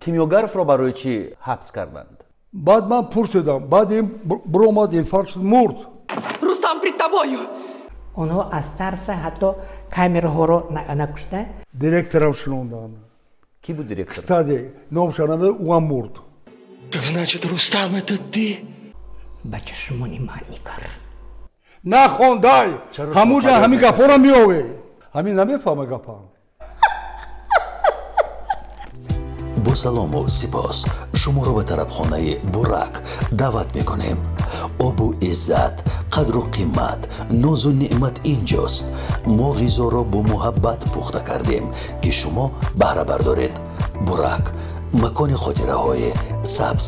Кимёгаровро барои чӣ ҳабс карданд? Баъд ман пурсидам, баъд ин биромад, инфаркт шуд, мурд. Рустам пред тобою. Онҳо аз тарса ҳатто камераҳоро накушта. Директорам шинонданд. Кӣ буд директор? Кстати, номша намедонам, ӯам мурд. Так значит, Рустам, это ты? Ба чашмони ман нигар. Нахондай, ҳамуҷа ҳамин гапҳоро меове, ҳамин намефаҳма гапам. Бо салому сипос шуморо ба тарабхонаи Бурак даъват мекунем. Обу иззат, қадру қимат, нозу неъмат инҷост. Мо ғизоро бо муҳаббат пухта кардем, ки шумо баҳра бардоред. Бурак, макони хотираҳои сабз.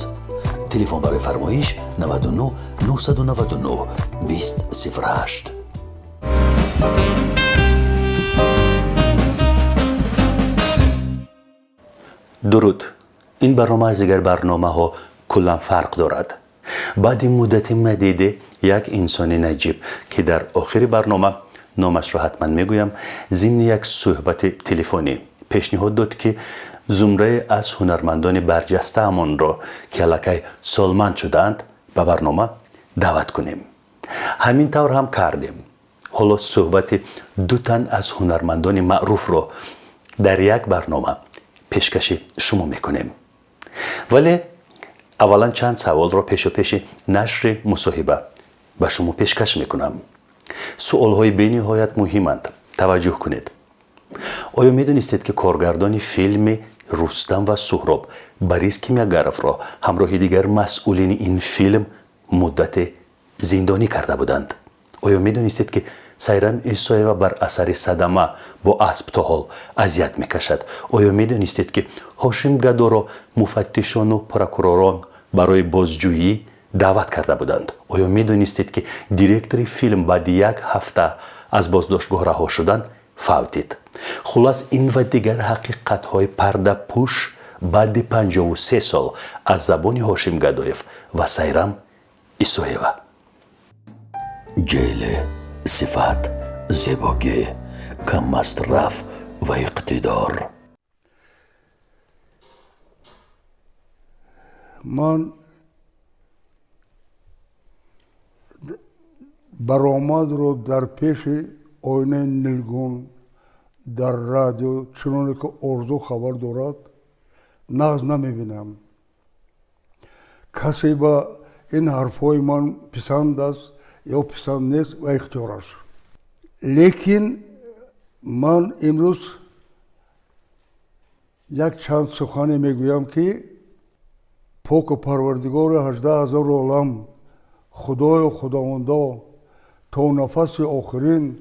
Телефон барои фармоиш 99 999 20 08. Дуруд. Ин барнома аз дигар барномаҳо куллан фарқ дорад. Баъди муддати мадиде як инсони наҷиб, ки дар охири барнома номашро ҳатман мегӯям, зимни як суҳбати телефонӣ пешниҳод дод, ки зумрае аз ҳунармандони барҷастаамонро, ки аллакай солманд шудаанд, ба барнома даъват кунем. Ҳамин тавр ҳам кардем. Ҳоло суҳбати ду тан аз ҳунармандони маъруфро дар як барнома пешкаши шумо мекунем. Вале аввалан чанд саволро пешопеши нашри мусоҳиба ба шумо пешкаш мекунам. Суолҳои бениҳоят муҳиманд, таваҷҷӯҳ кунед. Оё медонистед, ки коргардони филми Рустам ва Суҳроб Борис Кимягаровро ҳамроҳи дигар масъулини ин филм муддате зиндонӣ карда буданд? Оё медонистед, ки Сайрам Исоева бар асари садама бо асп то ҳол азият мекашад? Оё медонистед, ки Ҳошим Гадоро муфаттишону прокуророн барои бозҷӯӣ даъват карда буданд? Оё медонистед, ки директори филм баъди як ҳафта аз боздоштгоҳ раҳо шудан фавтид? Хуллас, ин ва дигар ҳақиқатҳои пардапӯш баъди 53 сол аз забони Ҳошим Гадоев ва Сайрам Исоева. Ҷеле, сифат, зебогӣ, каммасраф ва иқтидор. Ман баромадро дар пеши оинаи нилгун дар радио, чуноне ки Орзу хабар дорад, нағз намебинам. Касе ба ин ҳарфҳои ман писанд аст ё писанд нест, ва ихтиёраш. Лекин ман имрӯз як чанд сухане мегӯям, ки поку парвардигори 18 000 олам, Худою Худовандо, то нафаси охирин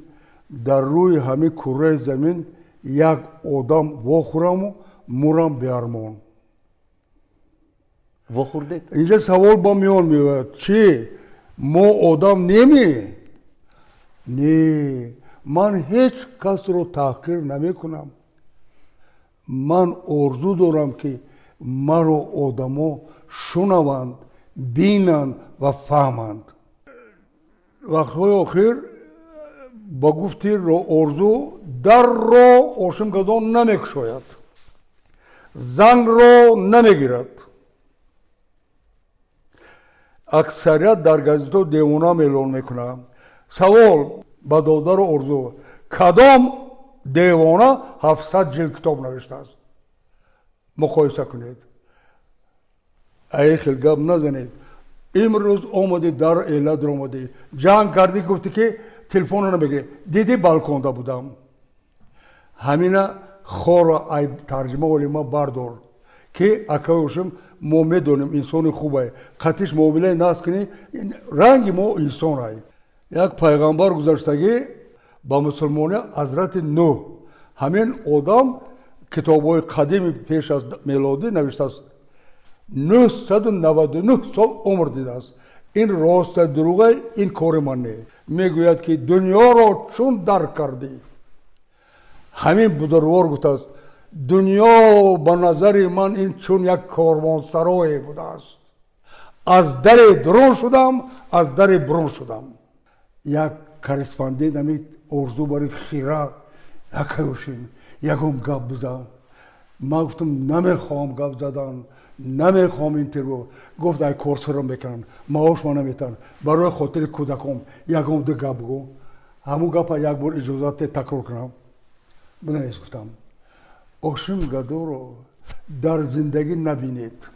дар рӯи ҳамин курраи замин як одам вохӯраму мурам беармон. Вохӯрдед? Инҷа савол ба миён меояд: чӣ, мо одам неми? Не, ман ҳеҷ касро таҳқир намекунам. Ман орзу дорам, ки маро одамо шунаванд, бинанд ва фаҳманд. Вақтҳои охир ба гуфти Орзу дарро Ҳошим Гадо намекушояд, занро намегирад. Аксарият дар газетҳо девона эълон мекунанд. Савол ба додару Орзу: кадом девона 700 ҷилд китоб навиштааст? Муқоиса кунед. Ай, хел гап назанед. Имрӯз омадӣ, дар эла даромадӣ, ҷанг кардӣ, гуфтӣ, ки телефонро намегирӣ. Дидӣ, балконда будам. Ҳамина хоро ай тарҷима оли ма бардор, ки акаи Ҳошим, мо медонем, инсони хубае, қатиш муомилаи нағз кунӣ, ранги мо инсонай. Як пайғамбар гузаштагӣ ба мусулмонӣ, Ҳазрати Нӯҳ. Ҳамин одам китобҳои қадими пеш аз мелодӣ навиштааст, 999 сол умр дидааст. Ин роста дурӯғай, ин кори ман не. Мегӯяд, ки дунёро чун дарк кардӣ? Ҳамин бузургвор гуфтааст: дунё ба назари ман ин чун як корвонсарое будааст, аз даре дурун шудам, аз даре бурун шудам. Як корреспондент ами Орзу бари хира Акай Ҳошим, ягон гап бизан. Ман гуфтам, намехоҳам гап задан, намехоҳам интервю. Гуфт, ай корсиро мекунанд, маош ма наметаҳанд, барои хотири кӯдаком ягон ду гап бигӯ. Ҳамун гапа як бор иҷозат такрор кунам. Бинавис, гуфтам, Ошим Гадоро дар зиндагӣ набинед,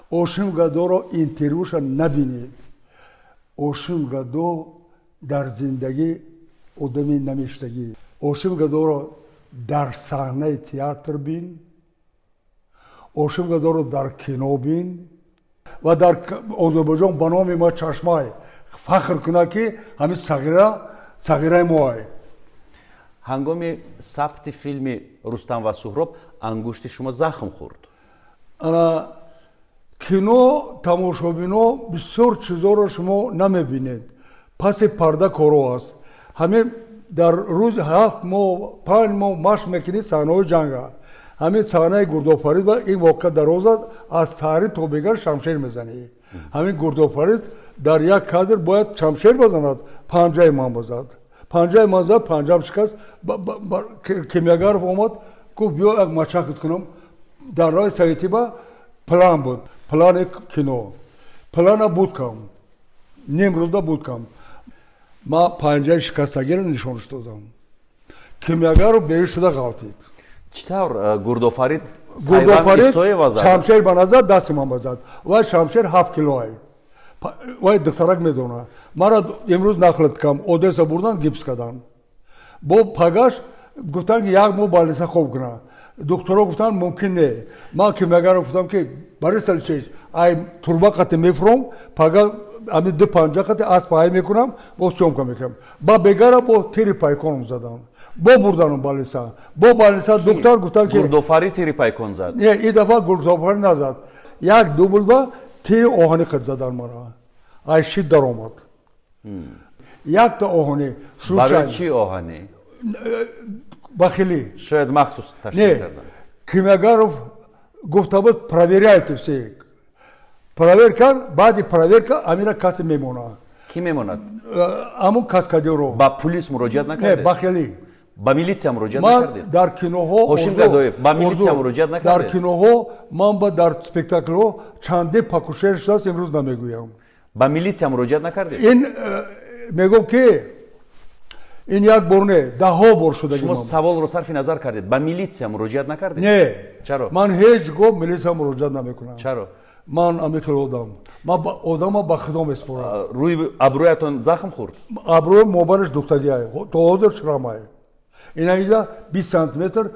Ошим Гадоро интервюша набинед. Ошим Гадо дар зиндагӣ одами намештагӣ. Ошим Гадоро дар саҳнаи театр бин, Ошим Гадоро дар кино бин ва дар Озарбойҷон ба номи ма чашмай фахр кунад, ки ҳамин сағира сағираи моай. Ҳангоми сабти филми «Рустам ва Суҳроб» ангушти шумо захм хӯрд. Ана, кино, тамошобино, бисёр чизоро шумо намебинед, паси парда коро аст. Ҳамин дар рӯз 7 моҳ, 5 моҳ машқ мекунӣ саҳнаҳои ҷанга. Ҳамин саҳнаи Гурдофарид ба ин воқеа дароз аст, аз саҳари то бегар шамшер мезанӣ. Ҳамин Гурдофарид дар як кадр бояд шамшер базанад, панҷаи ман базад, панҷаи ман зад, панҷам шикаст. Кимёгаров омад, гуфт, биё як мачакат кунам. Дар роҳи советиба план буд, плани кино, плана буд кам, ним рӯзда буд кам. Ма панҷаи шикастагиро нишонаш додам, Кимёгаров беҳуш шуда ғалтид. Чӣ тавр Гурдофарид? Гурдофарид шамшер ба назар дасти ман базад. Вай шамшер 7 килоай, вай духтарак медонад. Мара имрӯз нақлит кам, Одесса бурдан, гипс карданд. Бо пагаш гуфтанд, ки як моҳ больница хоб кунад. Духтуро гуфтанд, мумкин не. Ман Кимёгаров гуфтам, ки Борис Алексеевич, ай турба қати мефуром, пага ами ду панҷа қати асп ҳай мекунам, бо съёмка мекунам. Ба бегара бо тири пайконом задам, бо бурданум больница, бо больница духтар гуфтанд, ки Гурдофарид тири пайкон зад? Не, и дафъа Гурдофарид назад, як дублба тири оҳанӣ қад задан мара, ай шид даромад якта оҳанӣ. Барои чӣ оҳанӣ? Бахилӣ. Шояд махсус ташкил кардан. Кимёгаров гуфта буд, проверяйте все. Проверка, баъди проверка амира касе мемонад. Кӣ мемонад? Ҳамун каскадёро. Ба пулис муроҷиат накардед? Не, бахилӣ. Ба милитсия муроҷиат Ман накардед? дар киноҳо, Ҳошим Гадоев, ба милитсия муроҷиат накардед? Дар киноҳо ман ба дар спектаклҳо чанде покушение шудааст, имрӯз намегӯям. Ба милитсия муроҷиат накардед? Ин мегӯм, ки ин як бор не, даҳҳо бор шудаги. Шумо саволро сарфи назар кардед. Ба милитсия муроҷиат накардед? Не. Чаро? Ман ҳеҷ гоҳ милитсия муроҷиат намекунам. Чаро? Ман ами хел одам, ман одама ба худо меспорам. Рӯи абрӯятон захм хӯрд? Абрӯи мобараш духтагиай, то ҳозир шрамай. Инаиҷа 20 сантиметр,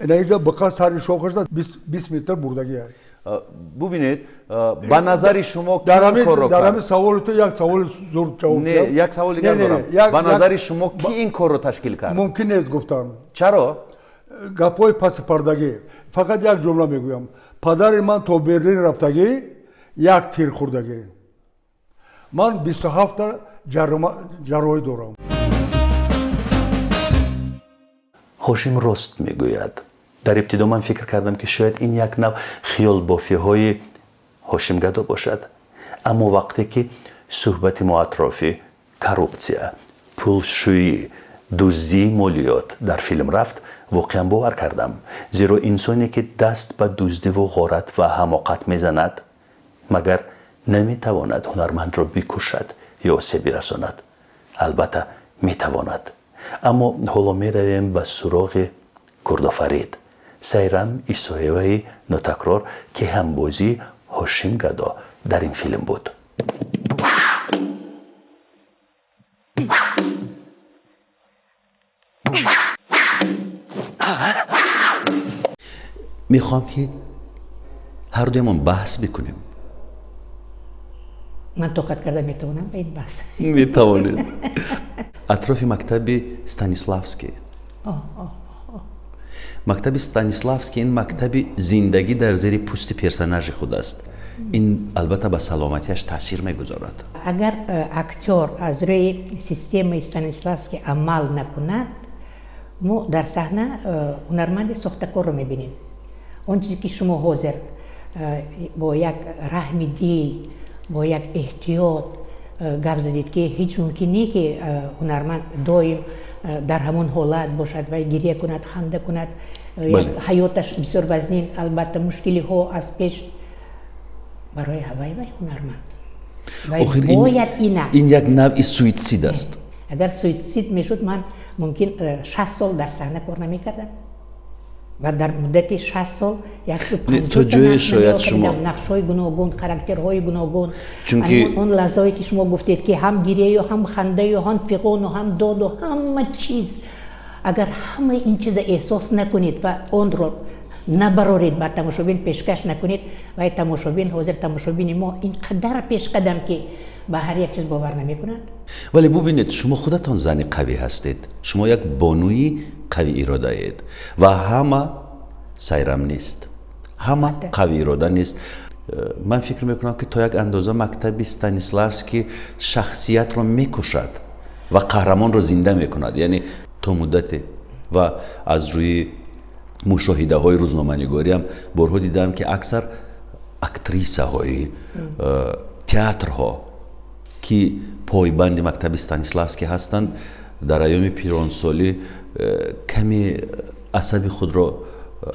инаиҷа биқа сари шохашда 20 метр бурдагиай. Бубинед, ба назари шумо ки ин корро Дар ҳамин саволи ту як саволи зур ҷавоб. Не, як саволи дигар дорам. Ба назари шумо ки ин корро ташкил кард? Мумкин нест гуфтан. Чаро? Гапҳои паси пардагӣ. Фақат як ҷумла мегӯям: падари ман то Берлин рафтагӣ, як тир хӯрдагӣ. Ман 27-та ҷарроҳӣ дорам. Ҳошим рост мегӯяд. Дар ибтидо ман фикр кардам, ки шояд ин як нав хиёлбофиҳои Ҳошим Гадо бошад, аммо вақте ки суҳбати мо атрофи коррупсия, пулшӯӣ, дуздии молиёт дар филм рафт, воқеан бовар кардам, зеро инсоне ки даст ба дуздиву ғорат ва ҳамоқат мезанад, магар наметавонад ҳунармандро бикушад ё осеб бирасонад? Албатта, метавонад. Аммо ҳоло меравем ба суроғи Гурдофарид, Сайрам Исоеваи нотакрор, ки ҳамбозии Ҳошим Гадо дар ин филм буд. Мехоҳам, ки ҳардуямон баҳс бикунем. Ман тоқат карда метавонам ба ин баҳс? Метавонед. Атрофи мактаби Станиславский. Мактаби Станиславский ин мактаби зиндагӣ дар зери пӯсти персонажи худ аст. Ин албатта ба саломатиаш таъсир мегузорад. Агар актёр аз рӯи системаи Станиславский амал накунад, мо дар саҳна ҳунарманди сохтакорро мебинем. Он чизе ки шумо ҳозир бо як раҳми дил, бо як эҳтиёт гап задед, ки ҳеҷ мумкин не, ки ҳунарманд доим Дар ҳамон ҳолат бошад ва гиря кунад, ханда кунад, ҳаёташ бисёр вазнин, албатта мушкилиҳо аз пеш барои ҳавай вай ҳунарманд. Бояд ина. Ин як навъи суитсид аст. Агар суитсид мешуд, ман мумкин 60 сол дар саҳна кор намекардам. Ва дар муддати 60 сол то ҷое шояд шумо нақшҳои гуногун, характерҳои гуногун, чунки он лаҳзаҳое ки шумо гуфтед, ки ҳам гирияю, ҳам хандаю, ҳам фиғону, ҳам доду, ҳама чиз, агар ҳамаи ин чиза эҳсос накунед ва онро набароред, ба тамошобин пешкаш накунед, вай тамошобин, ҳозир тамошобини мо ин қадар пешқадам, ки ба ҳар як чиз бовар намекунад. Вале бубинед, шумо худатон зани қавӣ ҳастед, шумо як бонуи қавӣ иродаед ва ҳама сайрам нест, ҳама қавӣ ирода нест. Ман фикр мекунам, ки то як андоза мактаби Станиславский шахсиятро мекушад ва қаҳрамонро зинда мекунад, яъне то муддате. Ва аз рӯи мушоҳидаҳои рӯзноманигориам борҳо дидам, ки аксар актрисаҳои театрҳо, ки пойбанди мактаби Станиславский ҳастанд, дар айёми пиронсолӣ каме асаби худро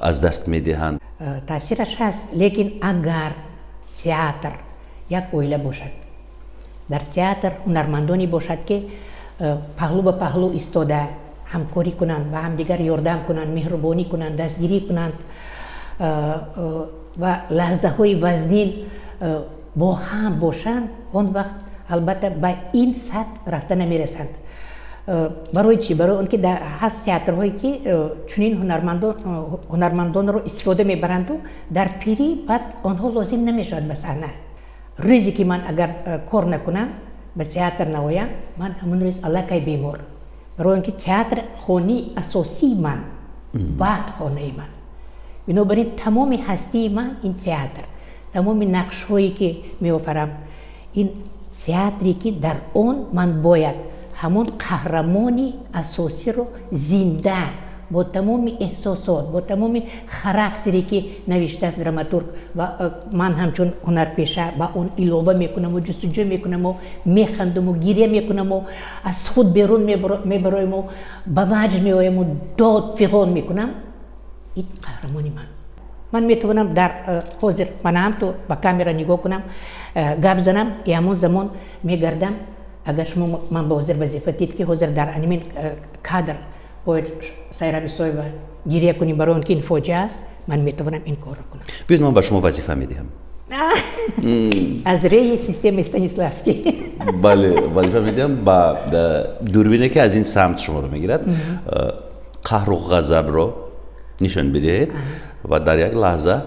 аз даст медиҳанд. Таъсираш ҳаст, лекин агар театр як оила бошад, дар театр ҳунармандоне бошад, ки паҳлӯ ба паҳлӯ истода ҳамкорӣ кунанд, ба ҳамдигар ёрдам кунанд, меҳрубонӣ кунанд, дастгирӣ кунанд ва лаҳзаҳои вазнин бо ҳам бошанд, он вақт албатта ба ин сатҳ рафта намерасанд. Барои чӣ? Барои он ки ҳаст театрҳое, ки чунин ҳунармандонро истифода мебаранду дар пирӣ баъд онҳо лозим намешавад ба саҳна. Рӯзе ки ман агар кор накунам, ба театр наоям, ман ҳамон рӯз аллакай бемор, барои он ки театр хонаи асосии ман, баъд хонаи ман. Бинобар ин тамоми ҳастии ман ин театр, тамоми нақшҳое ки меофарам, ин театре, ки дар он ман бояд ҳамон қаҳрамони асосиро зинда, бо тамоми эҳсосот, бо тамоми характере, ки навиштааст драматург, ва ман ҳамчун ҳунарпеша ба он илова мекунаму, ҷустуҷӯ мекунаму, механдаму, гиря мекунаму, аз худ берун мебарояму, ба ваҷд меояму, дод фиғон мекунам, ин қаҳрамони ман. Ман метавонам дар ҳозир манаам то ба камера нигоҳ кунам, гап занам, и ҳамон замон мегардам. Агар шумо ман ба ҳозир вазифа дид, ки ҳозир дар анимин кадр бояд Сайрам Исоева гиря кунӣ, барои он ки ин фоҷиа аст, ман метавонам ин корро кунам. Биёед, ман ба шумо вазифа медиҳам. Аз рӯи системаи Станиславский. Бале, вазифа медиҳам ба дурбине, ки аз ин самт шуморо мегирад, қаҳру ғазабро нишон бидиҳед ва дар як лаҳза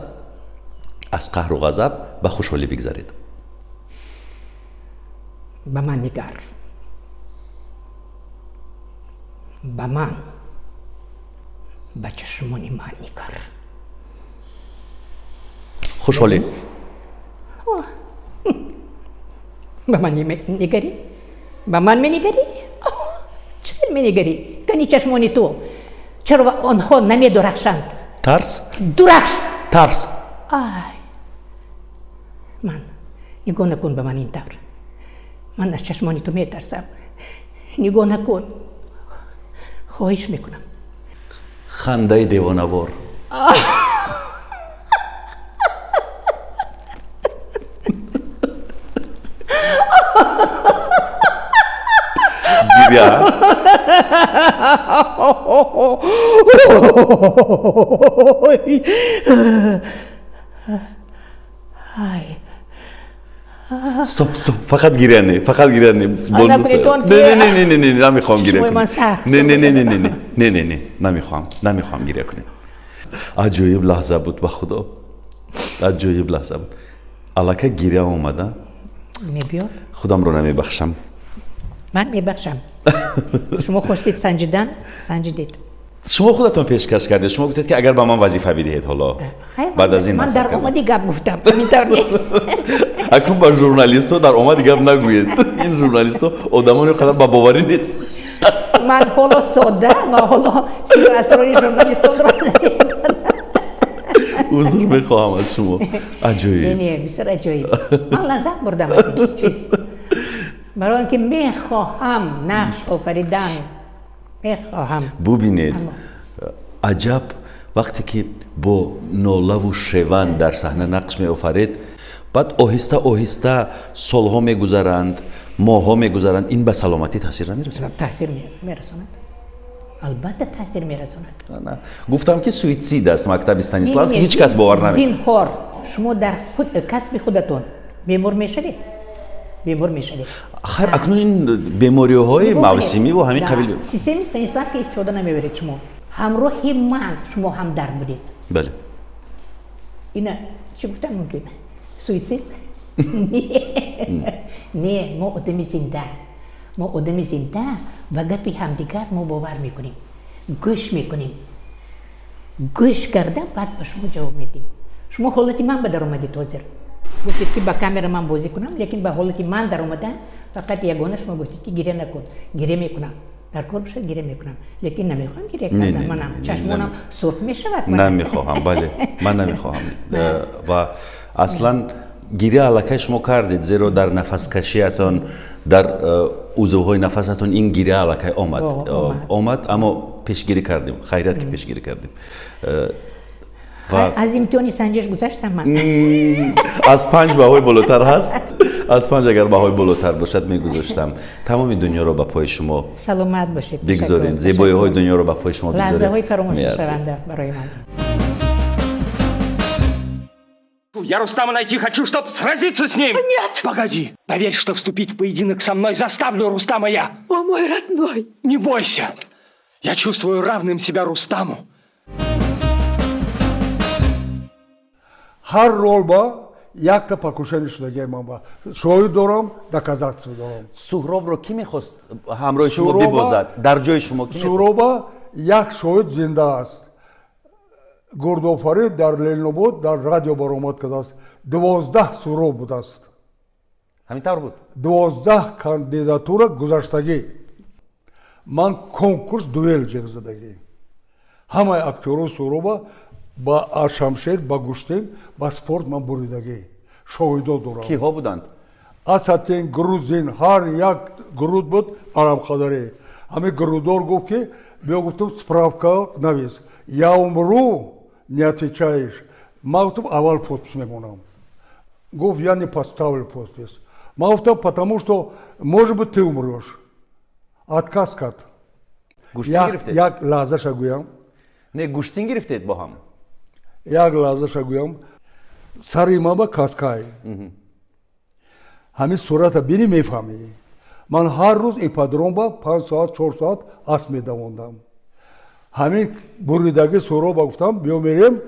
аз қаҳру ғазаб ба хушҳолӣ бигзаред. Ба ман нигар, ба ман, ба чашмони ман нигар. Хушҳолӣ. Ба ман нигарӣ, ба ман менигарӣ, чаро менигарӣ? Кани чашмони ту, чаро онҳо намедурахшанд? Тарс. Дурахш. Тарс. Ай, ман нигоҳ накун ба ман ин тавр, ман аз чашмони ту метарсам, нигоҳ накун, хоҳиш мекунам. Хандаи девонавор. Гиря. Ай. Стоп, стоп, фақат гиря не, фақат гиря не. Не, не, не, не, не, намехоҳам гиря кунед. Не, не, не, не, не, не, не, не, не, намехоҳам, намехоҳам гиря кунед. Аҷоиб лаҳза буд, ба Худо, аҷоиб лаҳза буд. Аллакай гиря омада. Мебиёд. Худамро намебахшам. Ман мебахшам. Шумо хостед санҷидан, санҷидед. Шумо худатон пешкаш кардед, шумо гуфтед, ки агар ба ман вазифа бидиҳед. Ҳоло баъд аз ин ман дар омади гап гуфтам, ҳамин тавр не? Акнун ба журналистҳо дар омади гап нагӯед. Ин журналистҳо одамони қадар ба боварӣ нест. Ман ҳоло содда ва ҳоло сиру асрори журналистонро. Узр мехоҳам аз шумо. Аҷоиб. Не, не, бисёр аҷоиб, ман лаззат бурдам аз ин чиз, барои он ки мехоҳам нақш офаридан. Мехоҳам. Бубинед, аҷаб, вақте ки бо нолаву шеван дар саҳна нақш меофаред, баъд оҳиста оҳиста солҳо мегузаранд, моҳҳо мегузаранд, ин ба саломатӣ таъсир намерасонад? Таъсир мерасонад, албатта таъсир мерасонад. Гуфтам, ки суитсид аст мактаби Станиславский, ҳеҷ кас бовар намекунад. Зинҳор, шумо дар касби худатон бемор мешавед, бемор мешавед. Хайр, акнун ин бемориҳои мавсимӣ ва ҳамин қабил. Системаи Станиславский истифода намебаред шумо. Ҳамроҳи ман шумо ҳамдард будед. Бале. Ина чӣ гуфтан мумкин? Суицид? Не, мо одами зинда, мо одами зинда, ба гапи ҳамдигар мо бовар мекунем, гӯш мекунем, гӯш карда баъд ба шумо ҷавоб медиҳем. Шумо ҳолати ман ба даромадед ҳозир, гуфтед, ки ба камера ман бозӣ кунам, лекин ба ҳолати ман даромада фақат ягона шумо гуфтед, ки гиря накун. Гиря мекунам, дар кор бошад, гиря мекунам, лекин намехоҳам гиря кардан. Манам чашмонам сурх мешавад. Намехоҳам, бале, ман намехоҳам. Ва аслан гиря аллакай шумо кардед, зеро дар нафаскашиятон, дар узвҳои нафасатон ин гиря аллакай омад, омад, аммо пешгирӣ кардем. Хайрият, ки пешгирӣ кардем. Аз имтиҳони санҷиш гузаштам ман. Аз 5 баҳои болотар ҳаст? Аз 5 агар баҳои болотар бошад, мегузоштам тамоми дунёро ба пои шумо. Саломат бошед. Бигзорем, зебоиҳои дунёро ба пои шумо бигзорем. Лаҳзаҳои фаромӯшнашаванда барои ман. Я Рустама найти хочу, чтоб сразиться с ним. Нет! Погоди. Поверь, что вступить в поединок со мной заставлю Рустама я. О, мой родной. Не бойся. Я чувствую равным себя Рустаму. Ҳар рол ба якта покушение шудагиам ман ба шоҳид дорам, доказательство дорам. Суҳробро кӣ мехост ҳамроҳи шумо бибозад? Дар ҷои шумо кӣ? Суҳроба як шоҳид зинда аст. Гурдофарид дар Ленинобод дар радио баромад кардааст, 12 Суҳроб будааст. Ҳамин тавр буд. 12 кандидатура гузаштагӣ, ман конкурс, дуэл ҷеғ задагӣ, ҳамаи актёру Суҳроба ба шамшер, ба гӯштин, ба спорт ман буридагӣ, шоҳидо дорам. Киҳо буданд? Асатин, грузин, ҳар як груд буд арабқадарӣ. Ҳамин грудор гуфт, ки биё, гуфтум, справка навис, я умру, не отвечаешь. Ман гуфтум, аввал подпись мемонам. Гуфт, я не поставлю подпись. Ман гуфтам, потому что, может быть, ты умрешь. Отказ кард. Як лаҳзаша гӯям. Не, гӯштин гирифтед бо ҳам? Як лаҳзаша гӯям. Сари ман ба каскай, ҳамин сурата бинӣ, мефаҳмӣ. Ман ҳар рӯз ипподром ба 5 соат, 4 соат асп медавондам. Ҳамин буридагӣ Суҳроба гуфтам, биё мерем,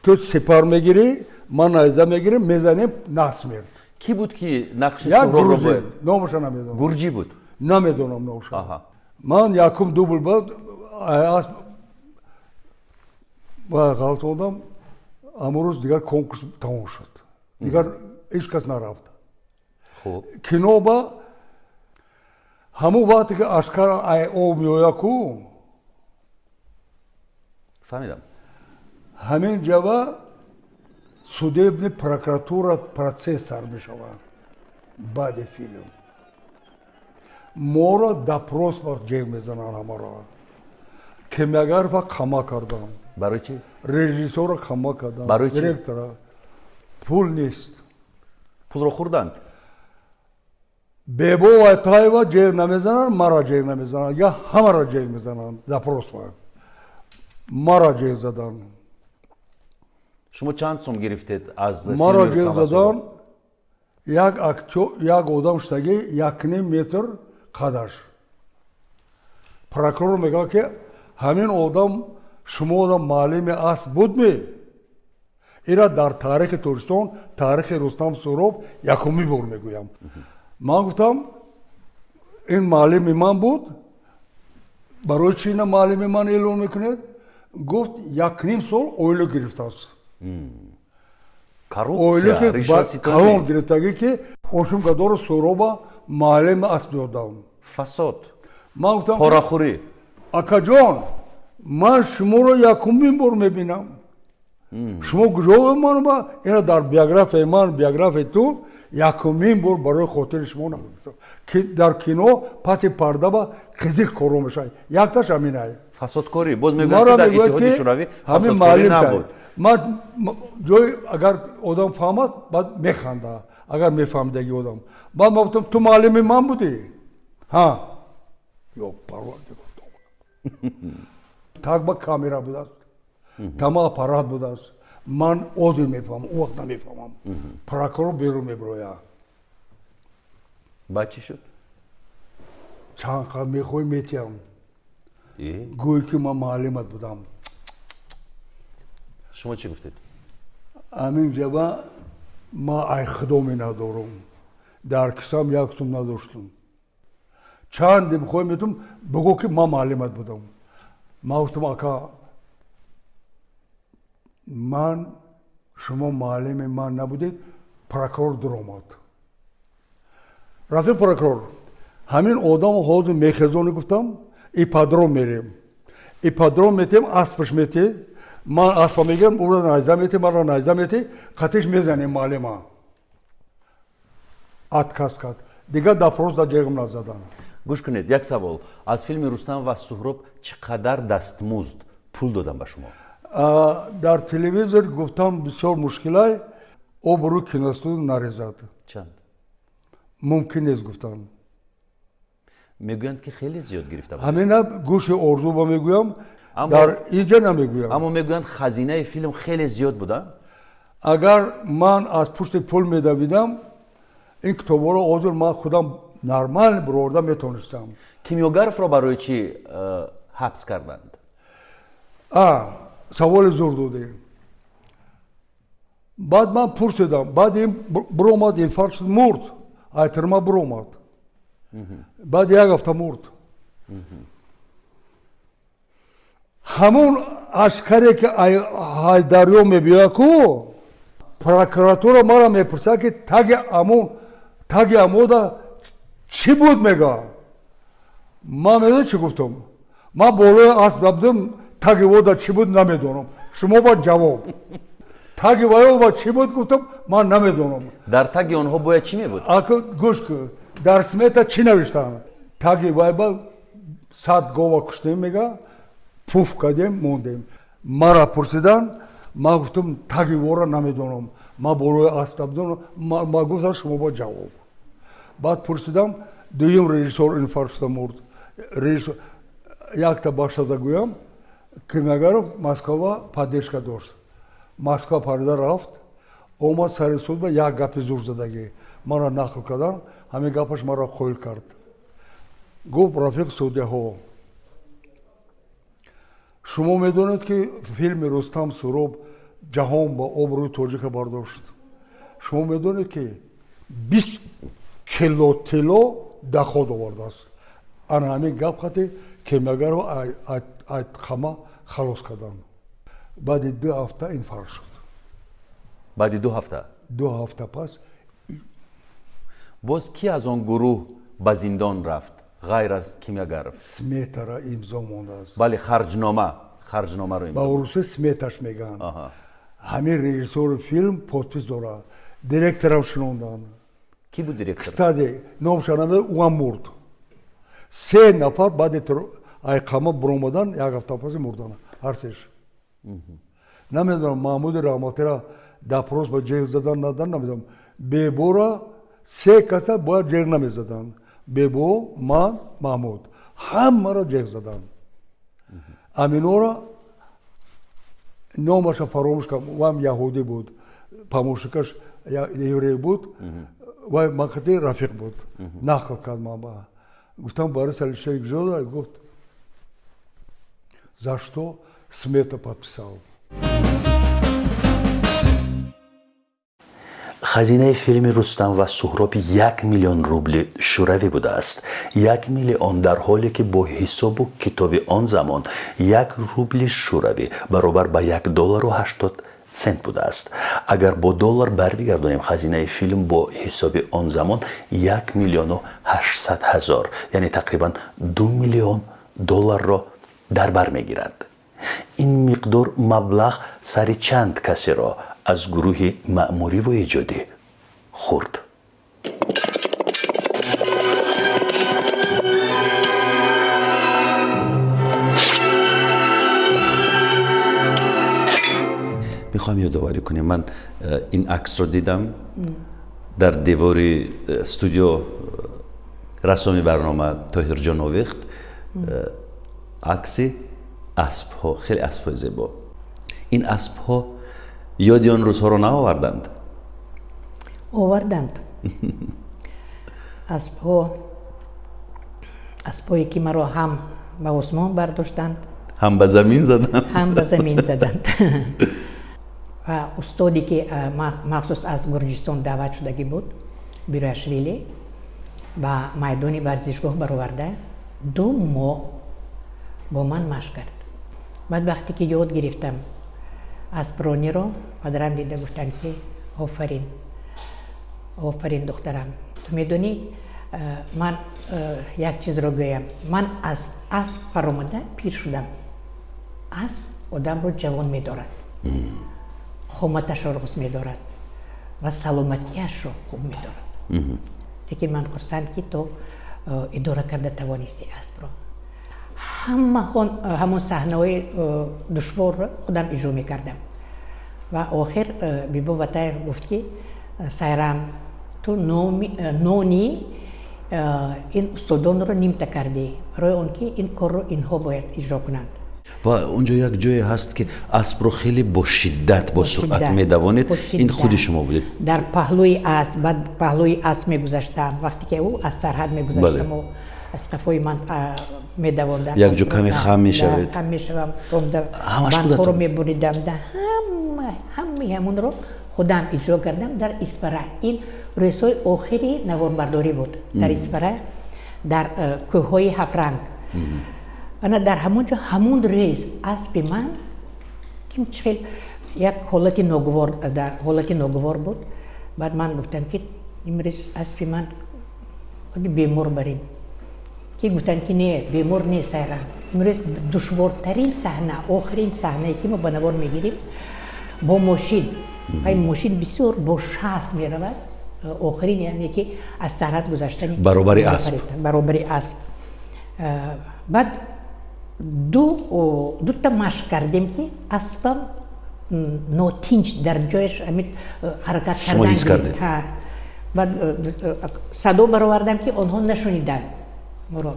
ту сипар мегирӣ, ман найза мегирем, мезанем насмерть. Кӣ буд, ки нақши Як грузин, номаша намедонам. Гурҷӣ буд? Намедонам номаша. Ман якум дубл ба асп ғалтондам. Ҳамон рӯз дигар конкурс тамом шуд, дигар ҳеҷ кас нарафт. Кино ба ҳамон вақте ки ашкар ай об меояд ку. Фаҳмидам. Ҳамин ҷава судебный прокуратура процесс сар мешавад. Баъди филм моро допрос ба ҷеғ мезананд, ҳамаро. Кимягарова қама кардам. Барои чӣ? Режиссёрро қама кардам. Барои чӣ? Директора. Пул нест. Пулро хӯрданд. Бебо Вайтаева ҷеғ намезананд, мара ҷеғ намезананд, я ҳамаро ҷеғ мезананд. Допрос ба мара ҷеғ заданд. Шумо чанд сум гирифтед аз Маро ҷеғ заданд. Як актёр, як одам шудагӣ, 1,5 метр қадаш. Прокурор мегӯяд, ки ҳамин одам шуморо маълими асп будми? Ира дар таърихи Тоҷикистон, таърихи Рустам Суҳроб якумин бор мегӯям. Ман гуфтам, ин маълими ман буд. Барои чӣ ина маълими ман эълон мекунед? Гуфт, 1,5 сол ойлик гирифтааст, ойлики калон гирифтагӣ, ки ошум гадору Суҳроба маълими асп додам. Фасод. Ман гуфтам, порахӯрӣ. Акаҷон, ман шуморо якумин бор мебинам. Шумо куҷо ман ина дар биографияи ман, биографияи ту якумин бор барои хотири шумо нагуфтам. Дар кино паси парда ба қизиқ коро мешавад. Якташ ҳаминай. Фасодкорӣ. Боз мегӯянд, ки дар Иттиҳоди Шӯравӣ фасодкорӣ набуд. Ман ҷой агар одам фаҳмад, баъд механда. Агар мефаҳмидаги одам. Баъд ман гуфтам, ту муаллими ман будӣ? Ҳа. Ё парвардигор. Так ба камера будааст. Тама аппарат будааст. Ман озир мефаҳмам, он вақт намефаҳмам. Прокурор берун мебирояд. Баъд чӣ шуд? Чанд қад мехоҳӣ, метиҳам. Гӯй, ки ман муаллимат будам. Шумо чӣ гуфтед? Ҳамин ҷаба ман ай худо менадорам. Дар кисам як сум надоштам. Чанде бихоҳӣ метум, бигӯ, ки ман муаллимат будам. Ман гуфтам, ака, ман шумо муаллими ман набудед. Прокурор дуромад. Рафиқ прокурор, ҳамин одам ҳозир мехезони, гуфтам, ипподром мерем. Ипподром метем, аспаш метӣ, ман аспа мегирам, ӯро найза метӣ, маро найза метӣ, қатиш мезанем муаллима. Отказ кард. Дигар допрос дар ҷеғм назадан. Гӯш кунед, як савол. Аз филми Рустам ва Суҳроб чӣ қадар дастмузд, пул додам ба шумо? Дар телевизор гуфтам, бисёр мушкилай, обрӯи киностудия нарезад. Чанд? Мумкин нест гуфтан. Мегӯянд, ки хеле зиёд гирифта буд. Ҳамина гӯши орзу ба мегӯям, дар инҷа намегӯям. Аммо мегӯянд, хазинаи филм хеле зиёд буда. Агар ман аз пушти пул медавидам, ин китобҳоро ҳозир ман худам нормал бироварда метавонистам. Кимёгаровро барои чӣ ҳабс карданд? Саволи зур додӣ. Баъд ман пурсидам, баъд ин биромад, инфаркт шуд, мурд. Ай тюрьма биромад, баъд як ҳафта мурд. Ҳамон аскаре, ки ҳайдарё мебиёяд ку, прокуратура мара мепурсад, ки таги амон, таги амода чӣ буд, мега. Ман медонӣ чӣ гуфтам? Ман болои асп набудам, таги вода чӣ буд, намедонам. Шумо ба ҷавоб. Таги ваёба чӣ буд, гуфтам, ман намедонам. Дар таги онҳо бояд чӣ мебуд? Гӯш кун, дар смета чӣ навиштанд? Таги вайба 100 гова куштем, мега, пуф кардем, мондем. Мара пурсидан, ман гуфтам, таги вора намедонам, ман болои асп набудам. Ма гуфтам, шумо ба ҷавоб. Баъд пурсидам, дуюм режиссор инфаркт шуда мурд. Режиссор якта башада гӯям, Кимёгаров Москва поддержка дошт. Москва парида рафт, омад, сари суд ба як гапи зур задагӣ мара нақл кардан. Ҳамин гапаш маро қоил кард. Гуфт: «Рафиқ судяҳо, шумо медонед, ки филми Рустам Суҳроб ҷаҳон ба обрӯи тоҷика бардошт. Шумо медонед, ки 20 кило тилло доход овардааст?» Ана ҳамин гап хати Кимёгаров қама халос кардам. Баъди 2 ҳафта инфаркт шуд. Баъди 2 ҳафта? 2 ҳафта пас. Боз кӣ аз он гурӯҳ ба зиндон рафт, ғайр аз Кимёгаров? Сметара имзо мондааст. Бале, харҷнома, харҷномаро. Ба урусӣ сметаш мегӯянд. Ҳамин режиссори филм подпись дорад. Директорам шинонданд. Кӣ буд директор? Кстати, номша намедонам, ӯам мурд. Се нафар баъди айқама буромадан, як ҳафта паси мурдан ҳарсеш. Намедонам, Маҳмуди Раҳматира допрос ба ҷеғ задан, надан, намедонам. Бебора се каса бояд ҷеғ намезаданд: Бебо, ман, Маҳмуд. Ҳамаро ҷеғ заданд. Аминора номаша фаромӯш кардам, вам яҳудӣ буд, помощникаш еврей буд, вай мақати рафиқ буд. Нақл кард, ман ба гуфтам: «Борис Алексеевич ҷода?» Гуфт: «За что смета подписал?» Хазинаи филми Рустам ва Суҳроб 1 миллион рубли шӯравӣ будааст. 1 миллион, дар ҳоле ки бо ҳисобу китоби он замон 1 рубли шӯравӣ баробар ба 1 доллару 80 цент будааст. Агар бо доллар барбигардонем, хазинаи филм бо ҳисоби он замон 1 800 000, яъне тақрибан 2 миллион долларро дар бар мегирад. Ин миқдор маблағ сари чанд касеро аз гурӯҳи маъмуриву эҷодӣ хӯрд? Мехоҳам ёдоварӣ кунем, ман ин аксро дидам дар девори студио, рассоми барнома Тоҳирҷон овехт акси аспҳо, хеле аспҳои зебо. Ин аспҳо ёди он рӯзҳоро наоварданд? Оварданд. Аспҳо, аспҳое ки маро ҳам ба осмон бардоштанд, ҳам ба замин заданд, ҳам ба замин заданд. Ва устоде ки махсус аз Гурҷистон даъват шудагӣ буд, Бирашвили, ба майдони варзишгоҳ бароварда 2 моҳ бо ман машқ кард. Баъд вақте ки ёд гирифтам аспрониро, падарам дида гуфтанд ки офарин, офарин духтарам. Ту медонӣ, ман як чизро гӯям, ман аз асп фаромада пир шудам. Асп одамро ҷавон медорад, қоматашро рост медорад ва саломатиашро хуб медорад. Лекин ман хурсанд ки ту идора карда тавонисти аспро. Ҳамон саҳнаҳои душворро худам иҷро мекардам. Ва охир Бибо Ватаев гуфт ки Сайрам, ту нони ин устодонро нимта кардӣ, барои он ки ин корро инҳо бояд иҷро кунанд. Ва онҷо як ҷое ҳаст ки аспро хеле бо шиддат, бо суръат медавонед. Ин худи шумо будед? Дар паҳлӯи асп, баъд паҳлӯи асп мегузаштам. Вақте ки ӯ аз сарҳад мегузаштам, аз қафои ман медавондам. Як ҷо каме хам мешавед? Хам мешавам, бандҳоро мебуридам. Ҳамаи ҳамонро худам иҷро кардам дар Исфара. Ин рӯзҳои охири наворбардорӣ буд дар Исфара, дар кӯҳҳои Ҳафранг. Ана дар ҳамон ҷо ҳамон рӯз аспи ман ким хел як ҳолати ногувор, дар ҳолати ногувор буд. Баъд ман гуфтам ки имрӯз аспи ман худи бемор барем. Ки гуфтанд ки не, бемор не, Сайрам. Имрӯз душвортарин саҳна, охирин саҳнае ки мо ба навор мегирем бо мошин. Ва ин мошин бисёр бо шаст меравад. Охирин, яъне ки аз сарҳад гузаштани баробари асп. Баробари асп. Баъд дута машқ кардем ки аспам нотинҷ дар ҷояш ҳамин ҳаракат Шумо ҳис кардед? Баъд садо баровардам ки онҳо нашуниданд моро.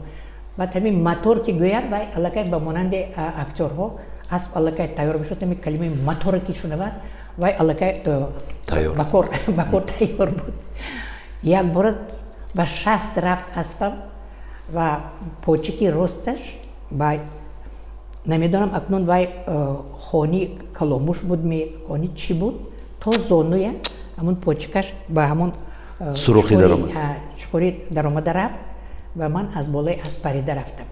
Баъд ҳамин мотор ки гӯяд, вай аллакай ба монанди актёрҳо асп аллакай тайёр мешуд. Ҳамин калимаи моторе ки шунавад, вай аллакай ба кор тайёр буд. Якбора ба 60 рафт аспам ва почики росташ ба намедонам акнун вай хони каломуш буд ми хони чӣ буд, то зонуя ҳамон почикаш ба ҳамон сурохи даромад, чуқурӣ даромада рафт ва ман аз болои асп парида рафтам.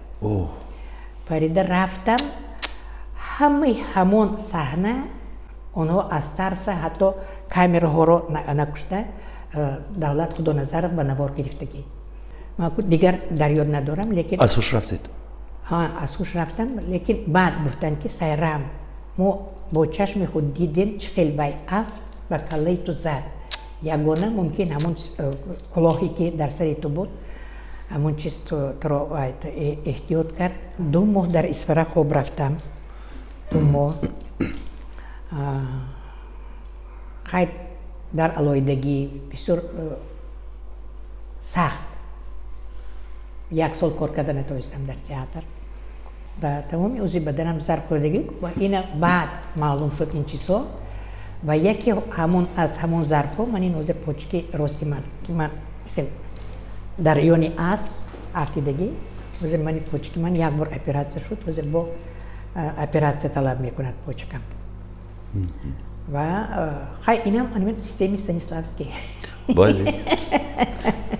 Парида рафтам. Ҳамаи ҳамон саҳна онҳо аз тарса ҳатто камераҳоро накушта, Давлат Худоназаров ба навор гирифтагӣ. Ман дигар дар ёд надорам, лекин аз ҳуш рафтед? Ҳа, аз ҳуш рафтам, лекин баъд гуфтанд ки Сайрам, мо бо чашми худ дидем чӣ хел вай асп ба каллаи ту зад. Ягона мумкин ҳамон кулоҳе ки дар сари ту буд, ҳамон чиз туро эҳтиёт кард. 2 моҳ дар Исфара хоб рафтам. 2 моҳ. Хайр, дар алоҳидагӣ бисёр сахт. 1 сол кор карда натавонистам дар театр. Ба тамоми узви баданам зарб хӯрдагӣ ва ина баъд маълум шуд ин чизҳо. Ва яке ҳамон аз ҳамон зарбҳо ман ин ҳозир почки рости ман ки ман хел дар ёни асп афтидагӣ, ҳозир мани почки ман як бор оператсия шуд, ҳозир бо оператсия талаб мекунад почкам. Ва хай инам ҳамин системаи Станиславский. Бале.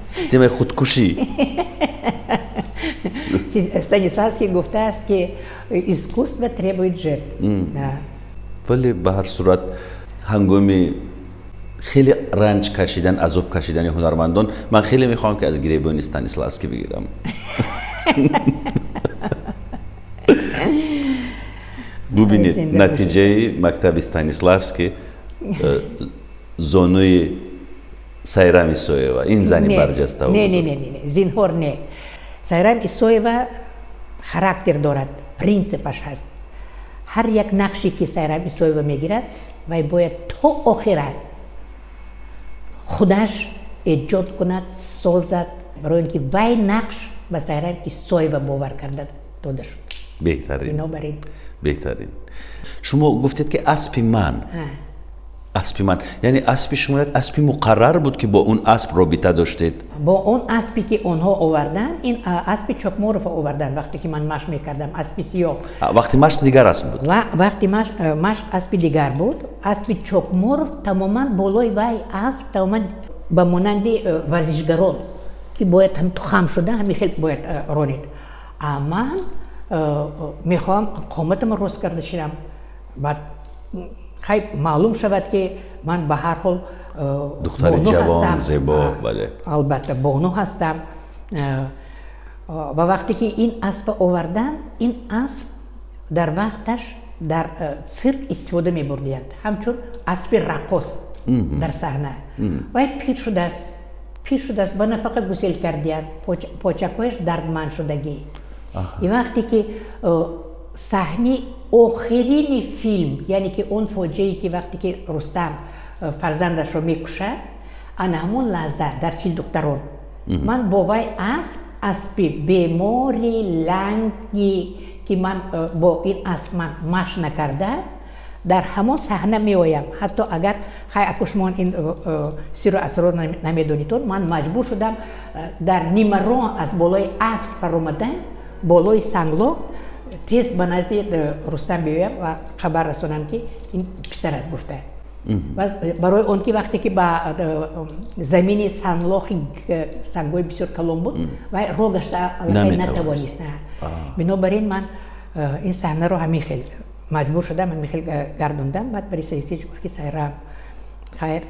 Системаи худкушӣ. Станиславский гуфтааст ки искусство требует жертв. Вале ба ҳар сурат ҳангоми хеле ранҷ кашидан, азоб кашидани ҳунармандон, ман хеле мехоҳам ки аз гиребони Станиславский бигирам. Бубинед, натиҷаи мактаби Станиславский, зонуи Сайрам Исоева, ин зани барҷаста. Не, не, не, не, зинҳор не. Сайрам Исоева характер дорад, принципаш ҳаст. Ҳар як нақше ки Сайрам Исоева мегирад, вай бояд то охира худаш эҷод кунад, созад, барои он ки вай нақш ба Сайрам Исоева бовар карда дода шуд. Беҳтарин. Бинобар ин. Беҳтарин. Шумо гуфтед, ки аспи ман, аспи ман, яъне аспи шумо як аспи муқаррар буд, ки бо он асп робита доштед? Бо он аспе ки онҳо оварданд, ин аспи Чокморова оварданд, вақте ки ман машқ мекардам, аспи сиёҳ. Вақти машқ дигар асп буд? Вақти машқ аспи дигар буд. Аспи Чокморов тамоман болои вай асп тамоман ба монанди варзишгарон, ки бояд ҳам хам шуда, ҳамин хел бояд ронид. А ман мехоҳам қоматамро рост карда шинам, баъд хай маълум шавад, ки ман ба ҳар ҳол духтари ҷавон, зебо, бале. Албатта, бону ҳастам. Ва вақте ки ин аспа овардан, ин асп дар вақташ дар цирк истифода мебурдиянд ҳамчун аспи раққос дар саҳна. Вай пир шудааст, пир шудааст, ба нафақа гусел кардиянд, почакҳояш дардманд шудагӣ. И вақте ки саҳни охирини филм, яъне ки он фоҷиае, ки вақте ки Рустам фарзандашро мекушад, ана ҳамон лаҳза дар «Чил духтарон» ман бо вай асп, аспи бемори ланги, ки ман бо ин асп ман машқ накарда, дар ҳамон саҳна меоям. Ҳатто агар хай аку шумо ин сиру асрор намедонитон, ман маҷбур шудам дар нимароҳ аз болои асп фаромадан, болои санглоқ, тез ба назди Рустам биёям ва хабар расонам, ки ин писарат гуфта. Барои он ки вақте ки ба замини санглохи сангҳои бисёр калон буд, вай роҳ гашта аллакай натавонист. Бинобар ин ман ин саҳнаро ҳамин хел маҷбур шудам, ҳамин хел гардондам. Баъд Борис Алексеевич гуфт, ки Сайрам, хайр,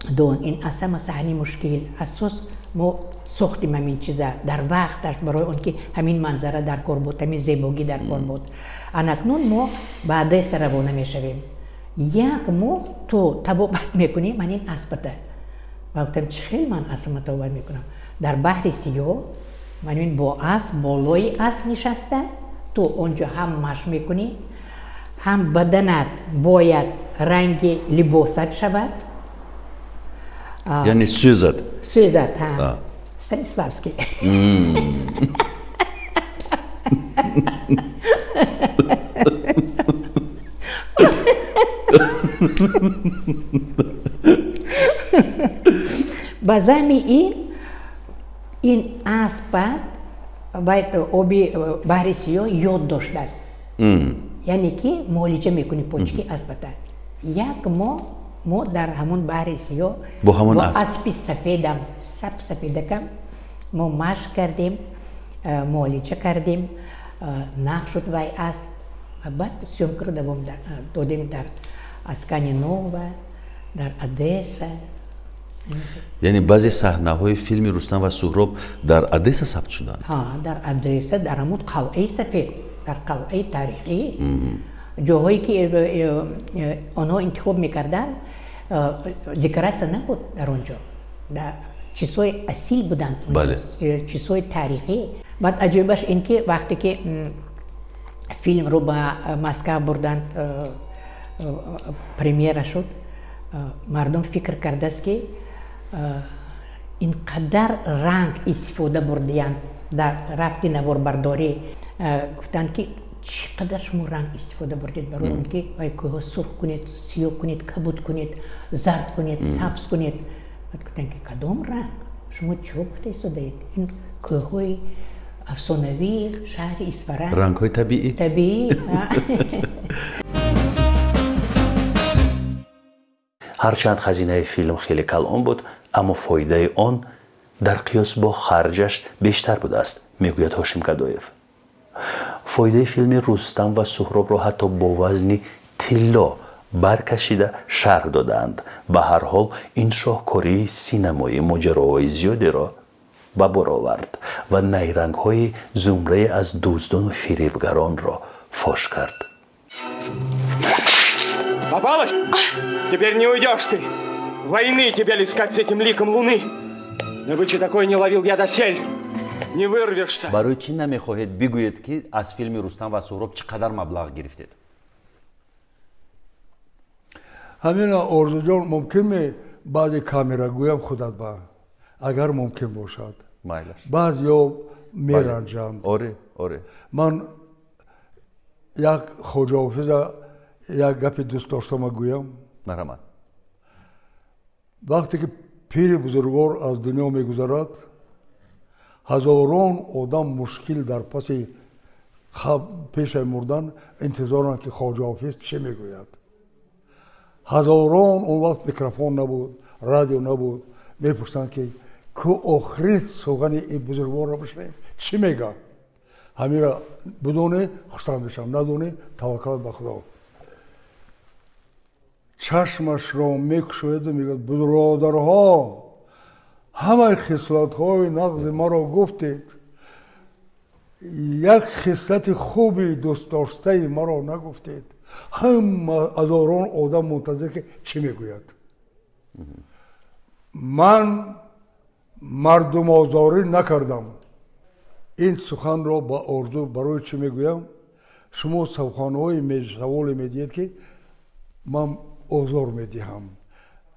дон, ин аз ҳама саҳни мушкил асос мо сохтим ҳамин чиза дар вақташ, барои он ки ҳамин манзара дар кор буд, ҳамин зебогӣ дар кор буд. Анакнун мо ба Одесса равона мешавем, як моҳ ту табобат мекунӣ ман ин аспата. Ва гуфтам, чӣ хел ман аспама табобат мекунам? Дар Баҳри Сиёҳ ман ин бо асп, болои асп нишаста, ту он ҷо ҳам машқ мекунӣ, ҳам баданат бояд ранги либосат шавад. Яъне сӯзад. Сӯзад, ҳа, Станиславский. Ба зами ин аспат бояд оби Баҳри Сиёҳ ёд доштааст, яъне ки муолиҷа мекунӣ почки аспата. Як моҳ мо дар ҳамон Баҳри Сиёҳ бо ҳамон аспи сафедам, сап сафедакам, мо машқ кардем, муолиҷа кардем, нақ шуд вай асп. Ва баъд съёмкаро давом додем дар Аскания-Нова, дар Одесса. Яъне баъзе саҳнаҳои филми «Рустам ва Суҳроб» дар Одесса сабт шуданд? Ҳа, дар Одесса, дар ҳамон қалъаи сафед, дар қалъаи таърихӣ. Ҷоҳое ки онҳо интихоб мекарданд, декоратсия набуд дар он ҷо, чизҳои асил буданд, чизҳои таърихӣ. Баъд аҷоибаш ин ки вақте ки филмро ба Москав бурданд, премьера шуд, мардум фикр кардааст, ки ин қадар ранг истифода бурдиянд дар рафти наворбардорӣ. Гуфтанд, ки чӣ қадар шумо ранг истифода бурдед, барои он ки вай кӯҳҳо сурх кунед, сиёҳ кунед, кабуд кунед, зард кунед, сабз кунед. Баъд гуфтанд, ки кадом ранг, шумо чӣ гуфта истодаед, ин кӯҳҳои афсонавии шаҳри Исфара. Рангҳои табиӣ. Табиӣ. Ҳарчанд хазинаи филм хеле калон буд, аммо фоидаи он дар қиёс бо харҷаш бештар будааст, мегӯяд Ҳошим Гадоев. Фоидаи филми «Рустам ва Суҳробро» ҳатто бо вазни тилло баркашида шарҳ додаанд. Ба ҳар ҳол, ин шоҳкории синамоӣ моҷароҳои зиёдеро ба бор овард ва найрангҳои зумрае аз дуздону фиребгаронро фош кард. Попалась? Теперь не уйдешь ты. Войны тебе лискать с этим ликом луны. Добычи такой не ловил я досель. Не вырвешься. Барои чӣ намехоҳед бигӯед, ки аз филми Рустам ва Суҳроб чӣ қадар маблағ гирифтед? Ҳамина, Орзуҷон, мумкин ме баъди камера гӯям худат ба, агар мумкин бошад? Майлаш. Баъзеё меранҷанд. Оре, оре. Ман як Хоҷаҳофиза як гапи дӯст доштама гӯям. Марҳамат. Вақте ки пири бузургвор аз дунё мегузарад, ҳазорон одам мушкил дар паси пешаи мурдан интизоранд, ки Хоҷаҳофиз чӣ мегӯяд. Ҳазорон, он вақт микрофон набуд, радио набуд, мепурсанд, ки ку охирин сухани ин бузургворро бишнавем, чӣ мега. Ҳамира бидонӣ, хурсанд мешавам, надонӣ, таваккал ба Худо. Чашмашро мекушояду мегӯяд: «Бародарҳо, ҳамаи хислатҳои нағзи маро гуфтед, як хислати хуби дӯстдоштаи маро нагуфтед». Ҳама ҳазорон одам мунтазир, ки чӣ мегӯяд. «Ман мардумозорӣ накардам». Ин суханро ба Орзу барои чӣ мегӯям? Шумо суханҳои саволе медиҳед, ки ман озор медиҳам.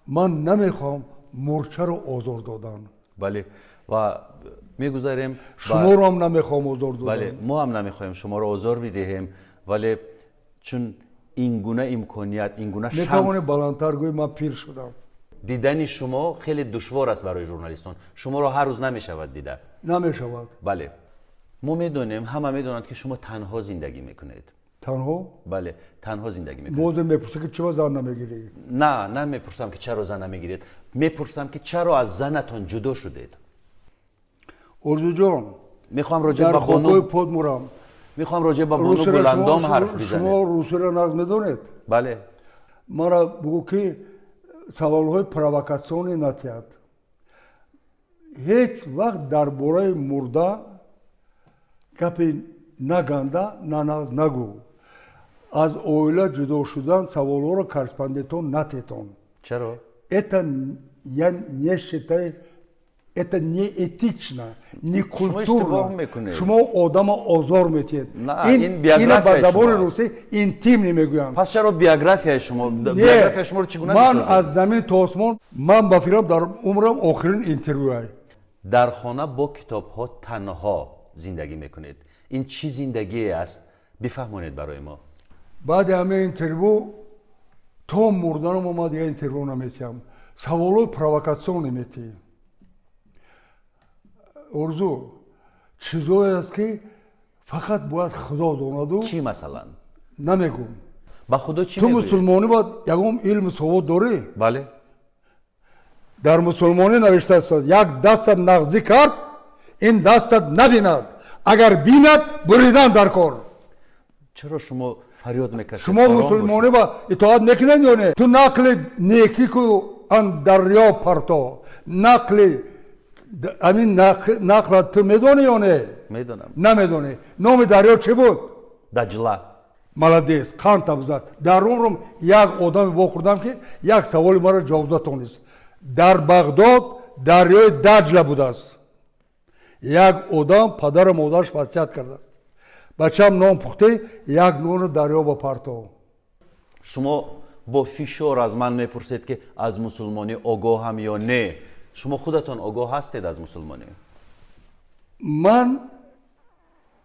Ман намехоҳам мурчаро озор додан. Бале, ва мегузарем. Шуморо ҳам намехоҳам озор додан. Бале, мо ҳам намехоҳем шуморо озор бидиҳем, вале чун ин гуна имконият, ин гуна шанс Метавонӣ баландтар гӯӣ, ман пир шудам. Дидани шумо хеле душвор аст барои журналистон. Шуморо ҳар рӯз намешавад дида. Намешавад. Бале, мо медонем, ҳама медонанд, ки шумо танҳо зиндагӣ мекунед. Танҳо? Бале, танҳо зиндагӣ мекунед. Бозе мепурсӣ, ки чаро зан намегирӣ? На, намепурсам, ки чаро зан намегиред. Мепурсам, ки чаро аз занатон ҷудо шудед. Орзуҷон, Мехоҳам роҷеъ дар ба бону хокҳои под мурам. Мехоҳам роҷеъ ба бону Гуландом ҳарф Шумо бизанед. русиро нағз медонед? Бале. Мара бугӯ, ки саволҳои провокатсионӣ натиҳад. Ҳеҷ вақт дар бораи мурда гапи на ганда, на нағз нагӯ. Аз оила ҷудо шудан саволҳоро корреспондентон натетон. Чаро? Это я не считаю, это не этично, не иштибоҳ культурно. мекунед. Шумо одама озор метиҳед. На, ин Ина ба биографияи забони шумо аст. русӣ интимный мегӯянд. Пас чаро биографияи шумо, биографияи шуморо чӣ гуна Ман месозед? аз замин то осмон, ман ба фикрам, дар умрам охирин интервюай. Дар хона бо китобҳо танҳо зиндагӣ мекунед. Ин чӣ зиндагие аст, бифаҳмонед барои мо. Баъди ҳамин интервю то мурданам ман дигар интервю наметиҳам. Саволҳои провокатсионӣ метиҳӣ, Орзу. Чизое аст, ки фақат бояд Худо донаду. Чӣ масалан? Намегӯм. Ба Худо чӣ Ту мегӯед? мусулмонӣ, бояд ягон илму савод дорӣ. Бале. Дар мусулмонӣ навиштааст: як дастат нағзӣ кард, ин дастат набинад, агар бинад, буридан дар кор. Чаро шумо фарёд мекашед? Шумо Ором мусулмонӣ бошед. ба итоат мекунед ё не? Ту нақли некӣ ку, ан дарё парто нақли ҳамин нақла ту медонӣ ё не? Медонам. Намедонӣ. Номи дарё чӣ буд? Даҷла. Молодец, қанд табзад. Дар умрам як одаме вохӯрдам, ки як саволи маро ҷавоб натонист. Дар Бағдод дарёи Даҷла будааст. Як одам падару модараш васият кардааст: «Бачам, нон пухтӣ, як нону дарё ба парто». Шумо бо фишор аз ман мепурсед, ки аз мусулмонӣ огоҳам ё не. Шумо худатон огоҳ ҳастед аз мусулмонӣ? Ман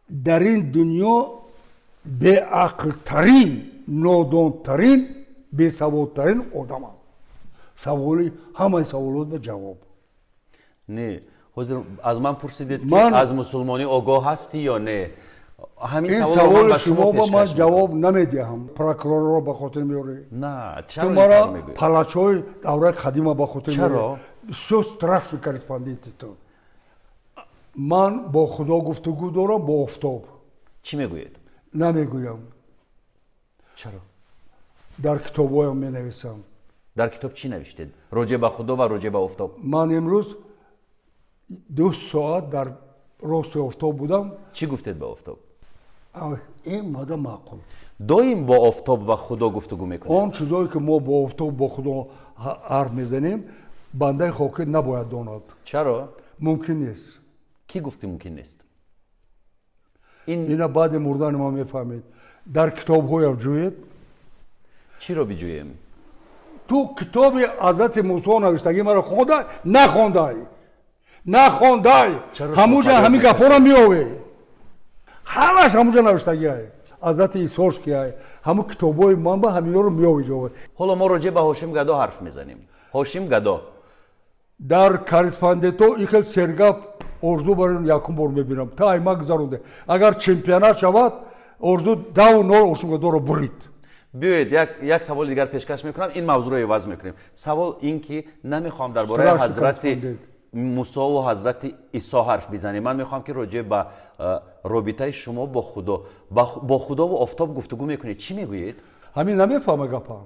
дар ин дунё беақлтарин, нодонтарин, бесаводтарин одамам. Саволи, ҳамаи саволот ба ҷавоб. Не, ҳозир аз ман пурсидед, ки аз мусулмонӣ огоҳ ҳастӣ ё не. Ҳамин Ин саволро ман саволи ба шумо шумо ба ман пешкаш ҷавоб мекунам. намедиҳам. Прокурорро ба хотир меорӣ. На, Ту чаро ин мара кор мегӯед? палачҳои давраи қадима ба хотир Чаро? меорӣ. Бисёр страшный корреспонденти ту. Ман бо Худо гуфтугӯ дорам, бо офтоб. Чӣ мегӯед? Намегӯям. Чаро? Дар китобҳоям менависам. Дар китоб чӣ навиштед роҷеъ ба Худо ва роҷеъ ба офтоб? Ман имрӯз 2 соат дар рости офтоб будам. Чӣ гуфтед ба офтоб? Ин мада маъқул. Доим бо офтоб ва Худо гуфтугӯ мекунед? Он чизое ки мо бо офтоб, бо Худо ҳарф мезанем, бандаи хокӣ набояд донад. Чаро? Мумкин нест. Кӣ гуфт, ки мумкин нест? Ина баъди мурдани ман мефаҳмед. Дар китобҳоям ҷӯед. Чиро биҷӯем? Ту китоби ҳазрати Мусо навиштагӣ маро хондай? Нахондай, нахондай. Ҳамуҷа ҳамин гапҳоро меове, ҳамаш ҳамуҷа навиштагиай. Ҳазрати Исош киай, ҳамун китобҳои ман ба ҳаминҳоро меови ҷовад. Ҳоло мо роҷеъ ба Ҳошим Гадо ҳарф мезанем. Ҳошим Гадо дар корреспондентҳо ин хел сергап Орзу барои якум бор мебинам. Та ай ма гузаронде. Агар чемпионат шавад, Орзу 10-0 Ҳошим Гадоро бурид. Биёед, як саволи дигар пешкаш мекунам, ин мавзӯъро иваз мекунем. Савол ин ки намехоҳам дар бораи ҳазрати Мусову ҳазрати Исо ҳарф бизанем. Ман мехоҳам, ки роҷеъ ба робитаи шумо бо Худо, бо Худову офтоб гуфтугӯ мекунед, чӣ мегӯед? Ҳамин намефаҳма гапам.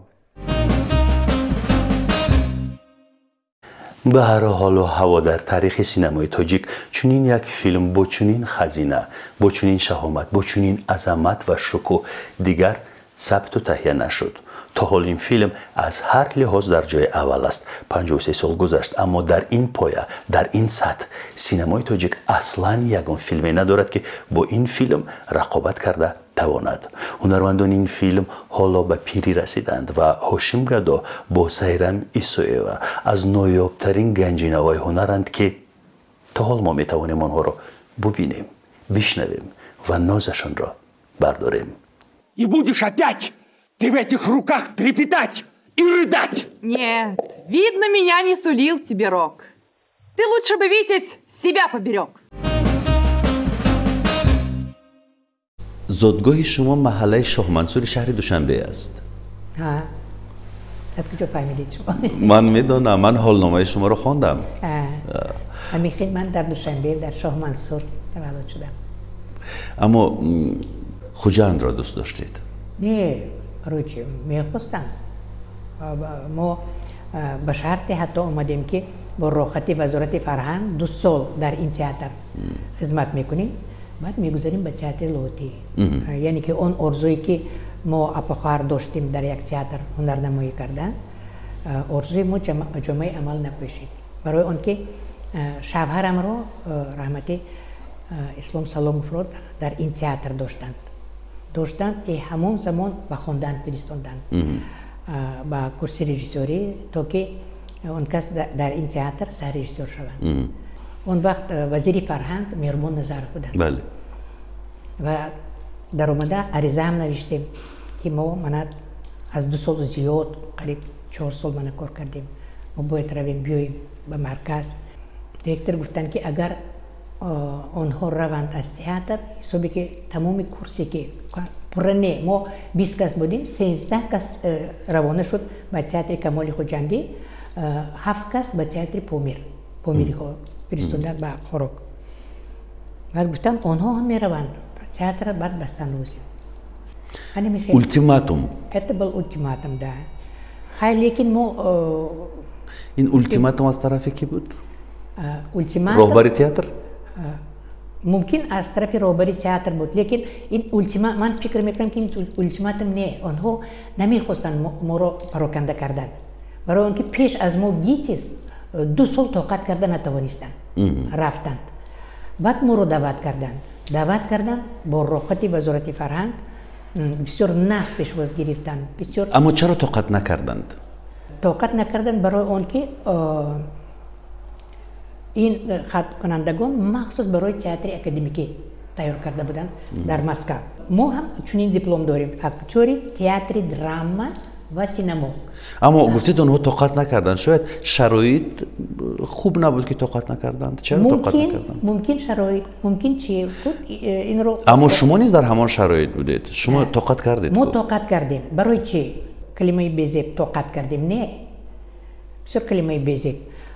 Ба ҳар ҳолу ҳаво, дар таърихи синамои тоҷик чунин як филм бо чунин хазина, бо чунин шаҳомат, бо чунин азамат ва шукӯҳ дигар сабту таҳия нашуд. То ҳол ин филм аз ҳар лиҳоз дар ҷои аввал аст. 53 сол гузашт, аммо дар ин поя, дар ин сатҳ синамои тоҷик аслан ягон филме надорад, ки бо ин филм рақобат карда тавонад. Ҳунармандони ин филм ҳоло ба пирӣ расиданд ва Ҳошим Гадо бо Сайрам Исоева аз ноёбтарин ганҷинаҳои ҳунаранд, ки то ҳол мо метавонем онҳоро бубинем, бишнавем ва нозашонро бардорем. И будешь опять ты в этих руках трепетать и рыдать. Нет, видно, меня не сулил тебе рок. Ты лучше бы, Витязь, себя поберег. Зодгоҳи шумо маҳаллаи Шоҳмансури шаҳри Душанбе аст. Аз куҷо фаҳмидед шумо? Ман медонам, ман ҳолномаи шуморо хондам. Ҳамин хел ман дар Душанбе, дар Шоҳмансур таваллуд шудам. Аммо Хуҷандро дӯст доштед? Не, барои чи мехостам. Мо ба шарте ҳатто омадем, ки бо роҳхати Вазорати фарҳанг 2 сол дар ин театр хизмат мекунем, баъд мегузарем ба театри Лоҳутӣ. Яъне ки он орзуе, ки мо апахоҳар доштем дар як театр ҳунарнамоӣ кардан, орзуи мо ҷомаи амал напӯшид, барои он ки шавҳарамро, раҳмати Ислом Саломовро, дар ин театр доштанд и ҳамон замон ба хондан фиристонданд, ба курси режиссёрӣ, то ки он кас дар ин театр саррежиссёр шаванд. Он вақт вазири фарҳанг Меҳрубон Назаров буданд. Ва даромада аризаам навиштем, ки мо мана аз 2 сол зиёд, қариб 4 сол мана кор кардем, мо бояд равем, биёем ба марказ. Директор гуфтанд, ки агар онҳо раванд аз театр, ҳисобе ки тамоми курсе ки пурра не, мо 20 кас будем, 13 кас равона шуд ба театри Камоли Хуҷандӣ, ҳафт кас ба театри Помир, помириҳо фиристоданд ба Хорог. Баъд гуфтам, онҳо ҳам мераванд, театра баъд бастан лозим. Ультиматум. Это был ультиматум, да. Хай, лекин мо Ин ультиматум аз тарафи кӣ буд? Ультиматум роҳбари театр? Мумкин, аз тарафи роҳбари театр буд, лекин ин ультима, ман фикр мекунам, ки ин ультиматум не, онҳо намехостанд моро пароканда кардан, барои он ки пеш аз мо ГИТИС 2 сол тоқат карда натавонистанд, рафтанд. Баъд моро даъват карданд бо роҳхати Вазорати фарҳанг, бисёр нағз пешвоз гирифтанд, бисёр. Аммо чаро тоқат накарданд? Тоқат накарданд, барои он ки ин хаткунандагон махсус барои театри академикӣ тайёр карда буданд дар Москав. Мо ҳам чунин диплом дорем: актёри театри драма ва синамо. Аммо гуфтед, онҳо тоқат накарданд. Шояд шароит хуб набуд, ки тоқат накарданд? Чаро тоқат накарданд? Мумкин шароит, мумкин чи буд, инро Аммо шумо низ дар ҳамон шароит будед, шумо тоқат кардед. Мо тоқат кардем. Барои чи калимаи безеб тоқат кардем? Не, бисёр калимаи безеб.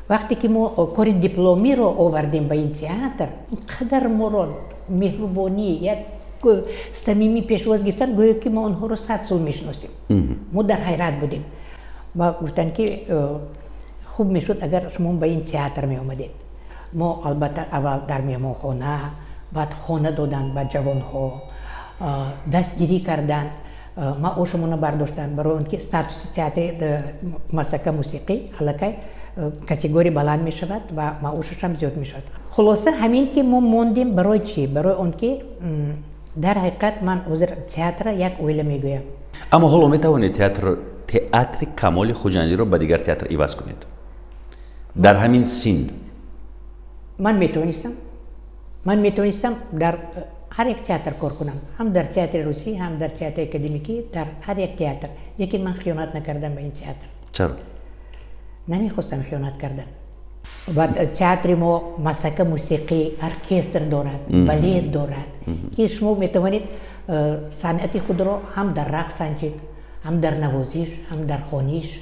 Вақте ки мо кори дипломиро овардем ба ин театр, ин қадар моро меҳрубонӣ, як самимӣ пешвоз гирифтанд, гӯё ки мо онҳоро 100 сол мешиносем. Мо дар ҳайрат будем ва гуфтанд, ки хуб мешуд, агар шумо ба ин театр меомадед. Мо албатта аввал дар меҳмонхона, баъд хона доданд ба ҷавонҳо, дастгирӣ карданд. Маошамонро бардоштанд, барои он ки статуси театри Масака мусиқӣ аллакай категория баланд мешавад ва маошашам зиёд мешавад. Хулоса, ҳамин ки мо мондем. Барои чӣ? Барои он ки дар ҳақиқат ман ҳозир театра як оила мегӯям. Аммо ҳоло метавонед театри Камоли Хуҷандиро ба дигар театр иваз кунед дар ҳамин син? Ман метавонистам, ман метавонистам дар ҳар як театр кор кунам, ҳам дар театри русӣ, ҳам дар театри академикӣ, дар ҳар як театр, лекин ман хиёнат накардам ба ин театр. Чаро? Намехостам хиёнат кардан. Ва театри мо Масака мусиқӣ оркестр дорад, балет дорад, ки шумо метавонед санъати худро ҳам дар рақс санҷед, ҳам дар навозиш, ҳам дар хониш.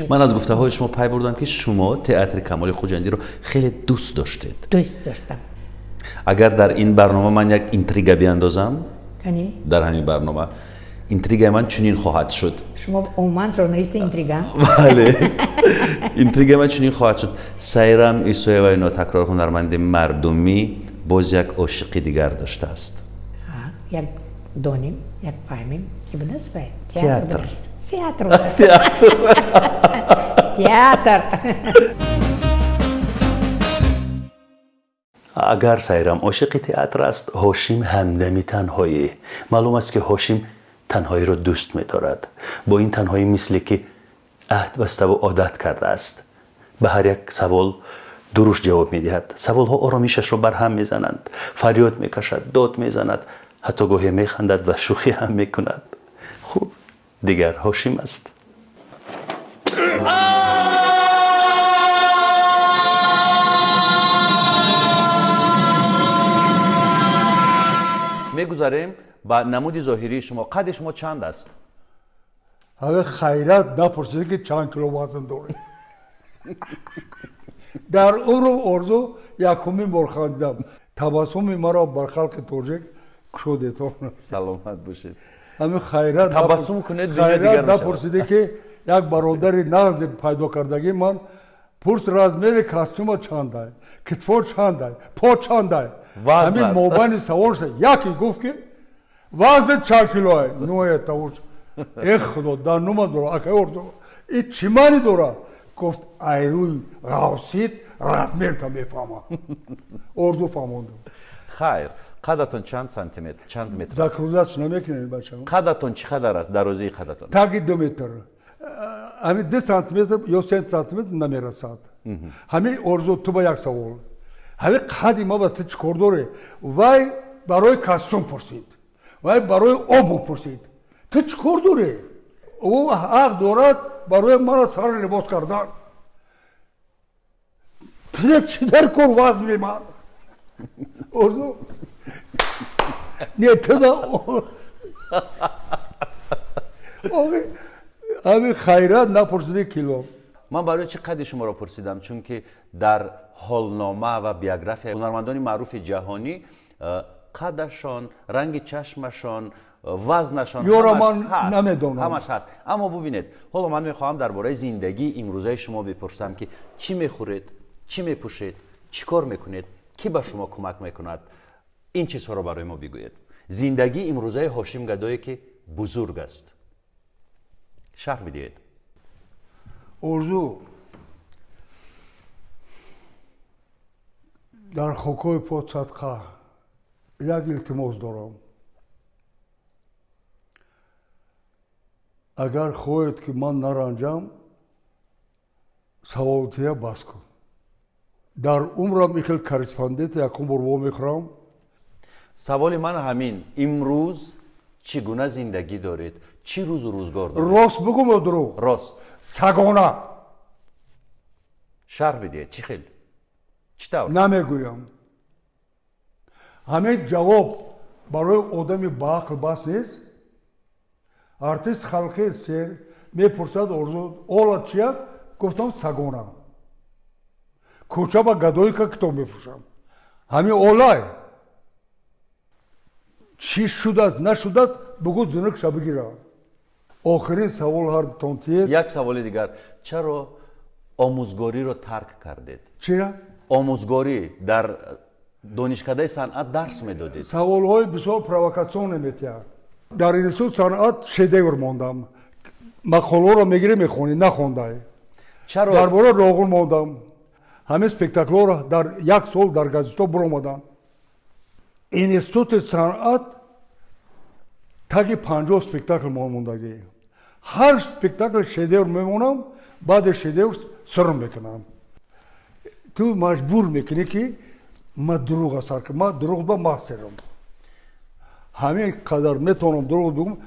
Ман аз гуфтаҳои шумо пай бурдам, ки шумо театри Камоли Хуҷандиро хеле дӯст доштед. Дӯст доштам. Агар дар ин барнома ман як интрига биандозам, дар ҳамин барнома интригаи ман чунин хоҳад шуд. Шумо умуман журналисти интрига. Бале, интригаи ман чунин хоҳад шуд: Сайрам Исоеваи нотакрор, ҳунарманди мардумӣ, боз як ошиқи дигар доштааст. Як донем, як фаҳмем, ки будааст вай. Театр. Театр. Театр. Театр. Агар Сайрам ошиқи театр аст, Ҳошим ҳамдами танҳоӣ. Маълум аст, ки Ҳошим танҳоиро дӯст медорад. Бо ин танҳоӣ мисле ки аҳд баставу одат кардааст. Ба ҳар як савол дуруст ҷавоб медиҳад. Саволҳо оромишашро барҳам мезананд. Фарёд мекашад, дод мезанад, ҳатто гоҳе механдад ва шӯхӣ ҳам мекунад. Хуб, дигар Ҳошим аст. Мегузарем ба намуди зоҳирии шумо. Қадди шумо чанд аст? Ҳаве хайрат напурсидӣ, ки чанд кило вазн доред. Дар умрум, Орзу, якумин бор хандидам. Табассуми маро бар халқи тоҷик кушодетон. Саломат бошед. Ҳамин хайрат табассум кунед. Хайрат напурсидӣ, ки як бародари нағзе пайдо кардагӣ ман пурс: размери костюма чандай, китфо чандай, по чандай? Ҳамин мобайни саволша яке гуфт, ки вазн чанд килоа? Ну, это уж, эх, худо, дар нума дора. Акай Орзу, и чӣ маъни дора? Гуфт: айрӯи ғавсид размерта мефаҳмам. Орзу, фаҳмондам. Хайр, қадатон чанд сантиметр, чанд метр? Закружлять намекунед, бача. Қадатон чӣ қадар аст, дарозии қадатон? Таги 2 метр, ҳамин 2 сантиметр ё 3 сантиметр намерасад. Ҳамин, Орзу, ту ба як савол: ҳамин қади ма ба ту чӣ кор дорӣ? Вай барои костюм пурсид, вай барои обу пурсид, ту чӣ кор дорӣ? Ӯ ҳақ дорад барои мара сари либос кардан. Ту чӣ дар кор вазни ман, Орзу? Не, туда ҳамин хайрат напурсиди кило. Ман барои чӣ қадди шуморо пурсидам? Чунки дар ҳолнома ва биографияи ҳунармандони маъруфи ҷаҳонӣ қадашон, ранги чашмашон, вазнашон ёро ман намедонам. Ҳамаш ҳаст. Аммо бубинед, ҳоло ман мехоҳам дар бораи зиндагии имрӯзаи шумо бипурсам, ки чӣ мехӯред, чӣ мепӯшед, чӣ кор мекунед, кӣ ба шумо кӯмак мекунад. Ин чизҳоро барои мо бигӯед. Зиндагии имрӯзаи Ҳошим Гадое, ки бузург аст, шарҳ бидиҳед. Орзу, дар хокҳои пот садқа, як илтимос дорам. Агар хоҳед, ки ман наранҷам, саволтия бас кун. Дар умрам ин хел корреспондент якум бор вомехӯрам. Саволи ман ҳамин: имрӯз чӣ гуна зиндагӣ доред, чӣ рӯзу рӯзгор доред? Рост бигӯм ё дурӯғ? Рост. Сагона. Шарҳ бидиҳед, чӣ хел, чӣ тавр? Намегӯям. Ҳамин ҷавоб барои одами баақл бас нест. Артист халқи сер мепурсад: Орзу, ола чи аст? Гуфтам: сагона, кӯча ба гадоика китоб мефурӯшам. Ҳамин олай чӣ шудааст, нашудааст, бугӯ, зинукша бигира. Охирин савол ҳардутон тиед. Як саволи дигар: чаро омӯзгориро тарк кардед? Чира? Омӯзгорӣ, дар донишкадаи санъат дарс медодед. Саволҳои бисёр провокационе метиҳад. Дар институт санъат шедевр мондам. Мақолаҳоро мегирӣ, мехонӣ, нахондай. Чаро? Дар бораи Роғун мондам. Ҳамин спектаклҳоро дар як сол дар газетҳо буромаданд. Институти санъат таги 50 спектакл мондагӣ. Ҳар спектакл шедевр мемонам, баъди шедевр сирм мекунам. Ту маҷбур мекунӣ, ки ма дурӯға сар кунам. Ма дурӯғ ба мастерам, ҳамин қадар метавонам дурӯғ бигӯм.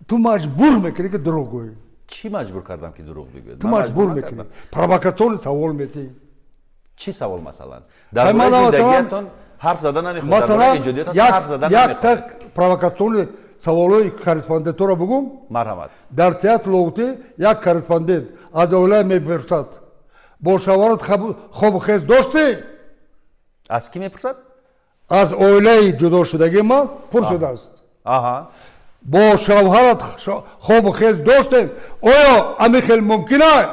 Ту маҷбур мекунӣ, ки дурӯғ гӯӣ. Чӣ маҷбур кардам, ки дурӯғ бигӯед? Ту маҷбур мекунӣ, провокационный савол метиҳӣ. Чӣ савол, масалан? Дар бораи зиндагиятон ҳарф зада намехоҳед? Масалан, якта провокационный саволҳои корреспондентро бугум. Марҳамат. Дар театр Лоҳутӣ як корреспондент аз оила мепурсад: бо шавҳарат хобу хез доштӣ? Аз кӣ мепурсад? Аз оилаи ҷудошудагии ман пурсидааст: бо шавҳарат хобу хез доштем, оё ҳамин хел мумкин ай?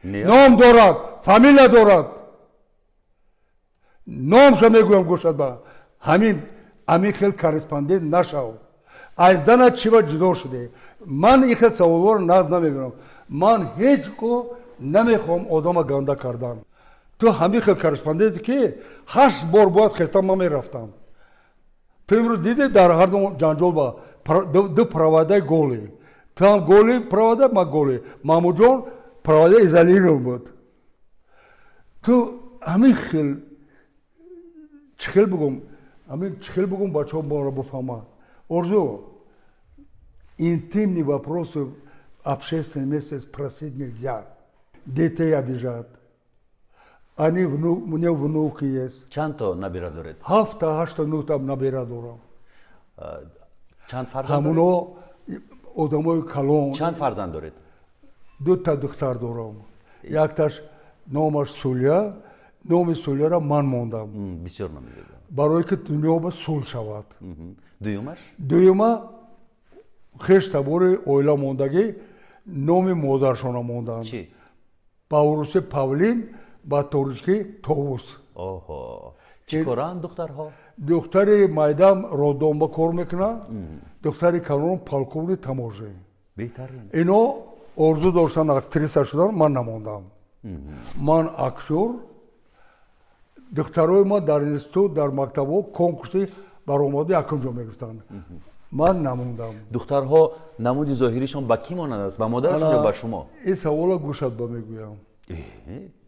Ном дорад, фамилия дорад, номша мегӯям, гӯшад ба ҳамин хел корреспондент нашав. Аз дана чӣ ба ҷудо шудӣ? Ман ин хел саволҳоро наз намебинам. Ман ҳеҷ гоҳ намехоҳам одама ганда кардан. Ту ҳамин хел корреспонденте, ки ҳашт бор бояд хестам, ман мерафтам. Ту имрӯз дидӣ, дар ҳарду ҷанҷол ба ду проводаи голи, ту ҳам голи провода, ман голи, Маҳмудҷон провода изолирован буд. Ту ҳамин хел, чӣ хел бигӯм, ҳамин чӣ хел бигӯм, бачаҳо моро бифаҳманд. Орзу, интимные вопросы в общественном месте спросить нельзя, детей обижать. Они вну, у меня внуки есть. Чанд то набира доред? Ҳафта, ҳашта, нӯҳта набира дорам. Чанд фарзанд? Ҳамуно одамои калон. Чанд фарзанд доред? Дута духтар дорам. Якташ номаш Сулия. Номи Сулияро ман мондам. Бисёр номи зебо. Барое ки дунё ба сулҳ шавад. Дуюмаш? Дуюма хеш табори оила мондагӣ, номи модаршона монданд. Чӣ? Ба уруси павлин, ба тоҷикӣ товус. Оҳо, чӣ коранд духтарҳо? Духтари майдам роддомба кор мекунад, духтари калон полковник таможни. Беҳтарин. Ино орзу доштан актриса шудан, ман намондам, ман актёр. Духтарои ма дар институт, дар мактабҳо конкурси баромадӣ якум ҷо мегирифтанд, ман намондам. Духтарҳо намуди зоҳиришон ба кӣ монанд аст, ба модарашон ё ба шумо? Ин савола гӯшат ба мегӯям.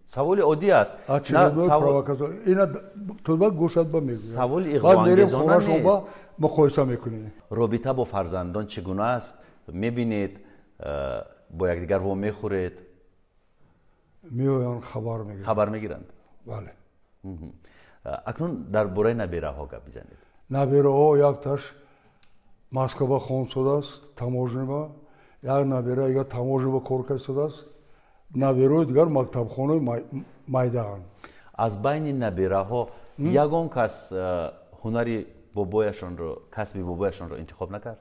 Саволи оддӣ аст. Ина туба гӯшат ба мегӯям. Саволи иғвоангезона нест. Муқоиса мекунӣ. Робита бо фарзандон чӣ гуна аст? Мебинед, бо якдигар вомехӯред? Меоянд, хабар мегиранд. Хабар мегиранд? Бале. Акнун дар бораи набираҳо гап бизанед. Набираҳо якташ Москва хондсудааст, таможня. Як набира дигар таможня кор кардааст, набираҳои дигар мактабхонаи майдаанд. Аз байни набираҳо ягон кас ҳунари бобояшонро, касби бобояшонро интихоб накард?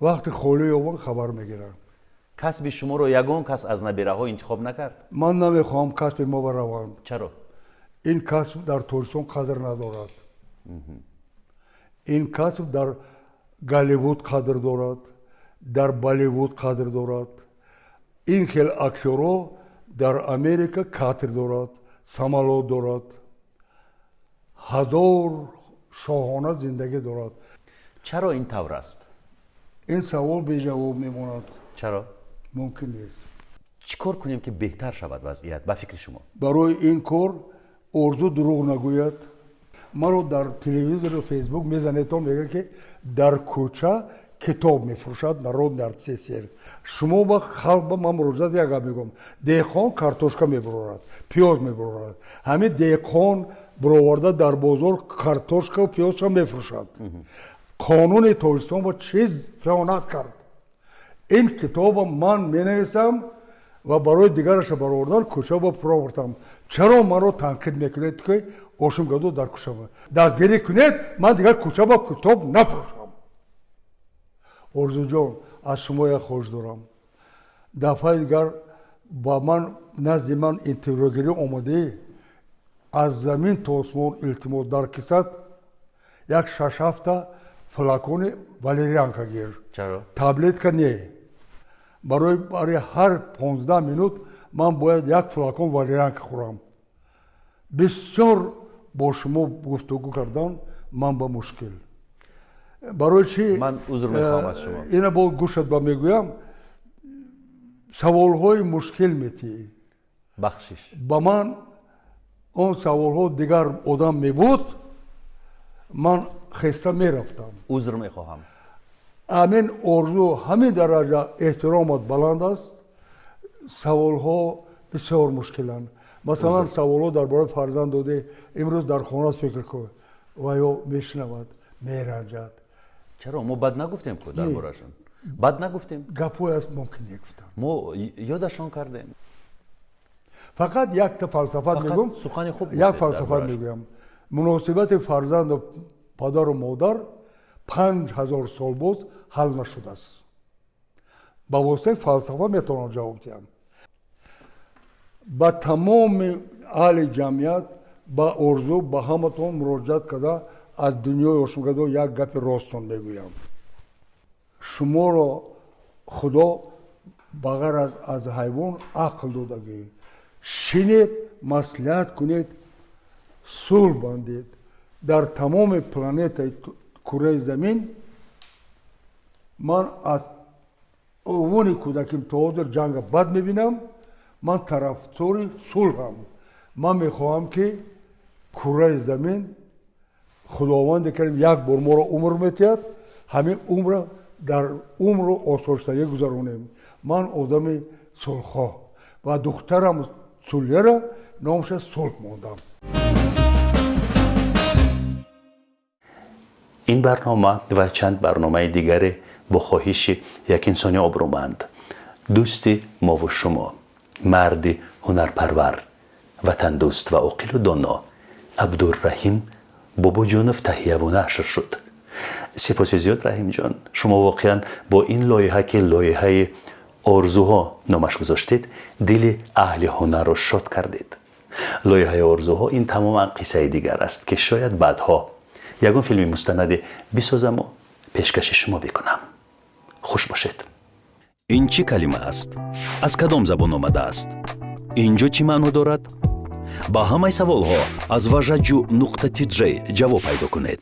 Вақти холӣ ёбан, хабар мегиранд. Касби шуморо ягон кас аз набираҳо интихоб накард? Ман намехоҳам касби мо бараванд. Чаро? Ин касб дар Тоҷикистон қадр надорад. Ин касб дар Голливуд қадр дорад, дар Болливуд қадр дорад. Ин хел актёрҳо дар Америка катер дорад, самолёт дорад, ҳазор шоҳона зиндагӣ дорад. Чаро ин тавр аст? Ин савол беҷавоб мемонад. Чаро? Мумкин нест. Чӣ кор кунем, ки беҳтар шавад вазъият, ба фикри шумо? Барои ин кор Орзу дурӯғ нагӯяд. Маро дар телевизору Фейсбук мезанедон, мегӯяд, ки дар кӯча китоб мефурӯшад народный артист СССР. Шумо ба халқ ба ман муроҷиат, як гап мегӯям: деҳқон картошка мебурорад, пиёз мебурорад. Ҳамин деҳқон буроварда дар бозор картошкау пиёзша мефурӯшад. Қонуни Тоҷикистон ба чиз хиёнат кард. Ин китоба ман менависам ва барои дигараша баровардан кӯча ба пуровардам. Чаро маро танқид мекунед, ки Ошим Гадо дар кӯча? Дастгирӣ кунед, ман дигар кӯча ба китоб нафурӯшам. Орзуҷон, аз шумо як хоҳиш дорам: дафъаи дигар ба ман, назди ман интервюгирӣ омадӣ, аз замин то осмон илтимос, дар кисат як шаш ҳафта Флакони валерьянка гир. Чаро? Таблетка не. Барои ҳар 15 минут ман бояд як флакон валерьянка хӯрам. Бисёр бо шумо гуфтугӯ кардан ман ба мушкил. Барои чӣ? Ман узр мехоҳам аз шумо. Ина бо гӯшат ба мегӯям, саволҳои мушкил метиҳӣ. Бахшиш. Ба ман он саволҳо дигар одам мебуд, ман хеста мерафтам. Узр мехоҳам. Амин, Орзу, ҳамин дараҷа эҳтиромат баланд аст. Саволҳо бисёр мушкиланд. Масалан, саволҳо дар бораи фарзанд доде, имрӯз дар хона фикр кун, ва ё мешунавад, меранҷад. Чаро, мо бад нагуфтем ку дар борашон? Бад нагуфтем. Гапҳое аст, мумкин негуфтам. Мо ёдашон кардем. Фақат якта фалсафат мегӯям. Сухани хуб. Як фалсафат мегӯям. Муносибати фарзанду падару модар 5000 сол боз ҳал нашудааст. Ба воситаи фалсафа метавонам ҷавоб диҳам. Ба тамоми аҳли ҷамъият, ба Орзу, ба ҳаматон муроҷиат карда, аз дунёи ошумгардо як гапи ростон мегӯям. Шуморо Худо ба ғайр аз ҳайвон ақл додагӣ. Шинед, маслиҳат кунед, сулҳ бандед. Дар тамоми планетаи кураи замин ман аз овони кӯдаким то ҳозир ҷанга бад мебинам. Ман тарафдори сулҳам. Ман мехоҳам, ки кураи замин, Худованде карим як бор моро умр метиҳад, ҳамин умра дар умру осоиштагӣ гузаронем. Ман одами сулҳхоҳ ва духтарам Сулияра номаша сулҳ мондам. Ин барнома ва чанд барномаи дигаре бо хоҳиши як инсони обрӯманд, дӯсти мову шумо, марди ҳунарпарвар, ватандӯст ва оқилу доно Абдурраҳим Бобоҷонов таҳияву нашр шуд. Сипоси зиёд, Раҳимҷон. Шумо воқеан бо ин лоиҳа, ки лоиҳаи орзуҳо номаш гузоштед, дили аҳли ҳунарро шод кардед. Лоиҳаи орзуҳо ин тамоман қиссаи дигар аст, ки шояд баъдҳо ягон филми мустанаде бисозаму пешкаши шумо бикунам. Хуш бошед. Ин чӣ калима аст? Аз кадом забон омадааст? Ин ҷо чӣ маъно дорад? Ба ҳамаи саволҳо аз важаҷу нуқта тиҷ ҷавоб пайдо кунед.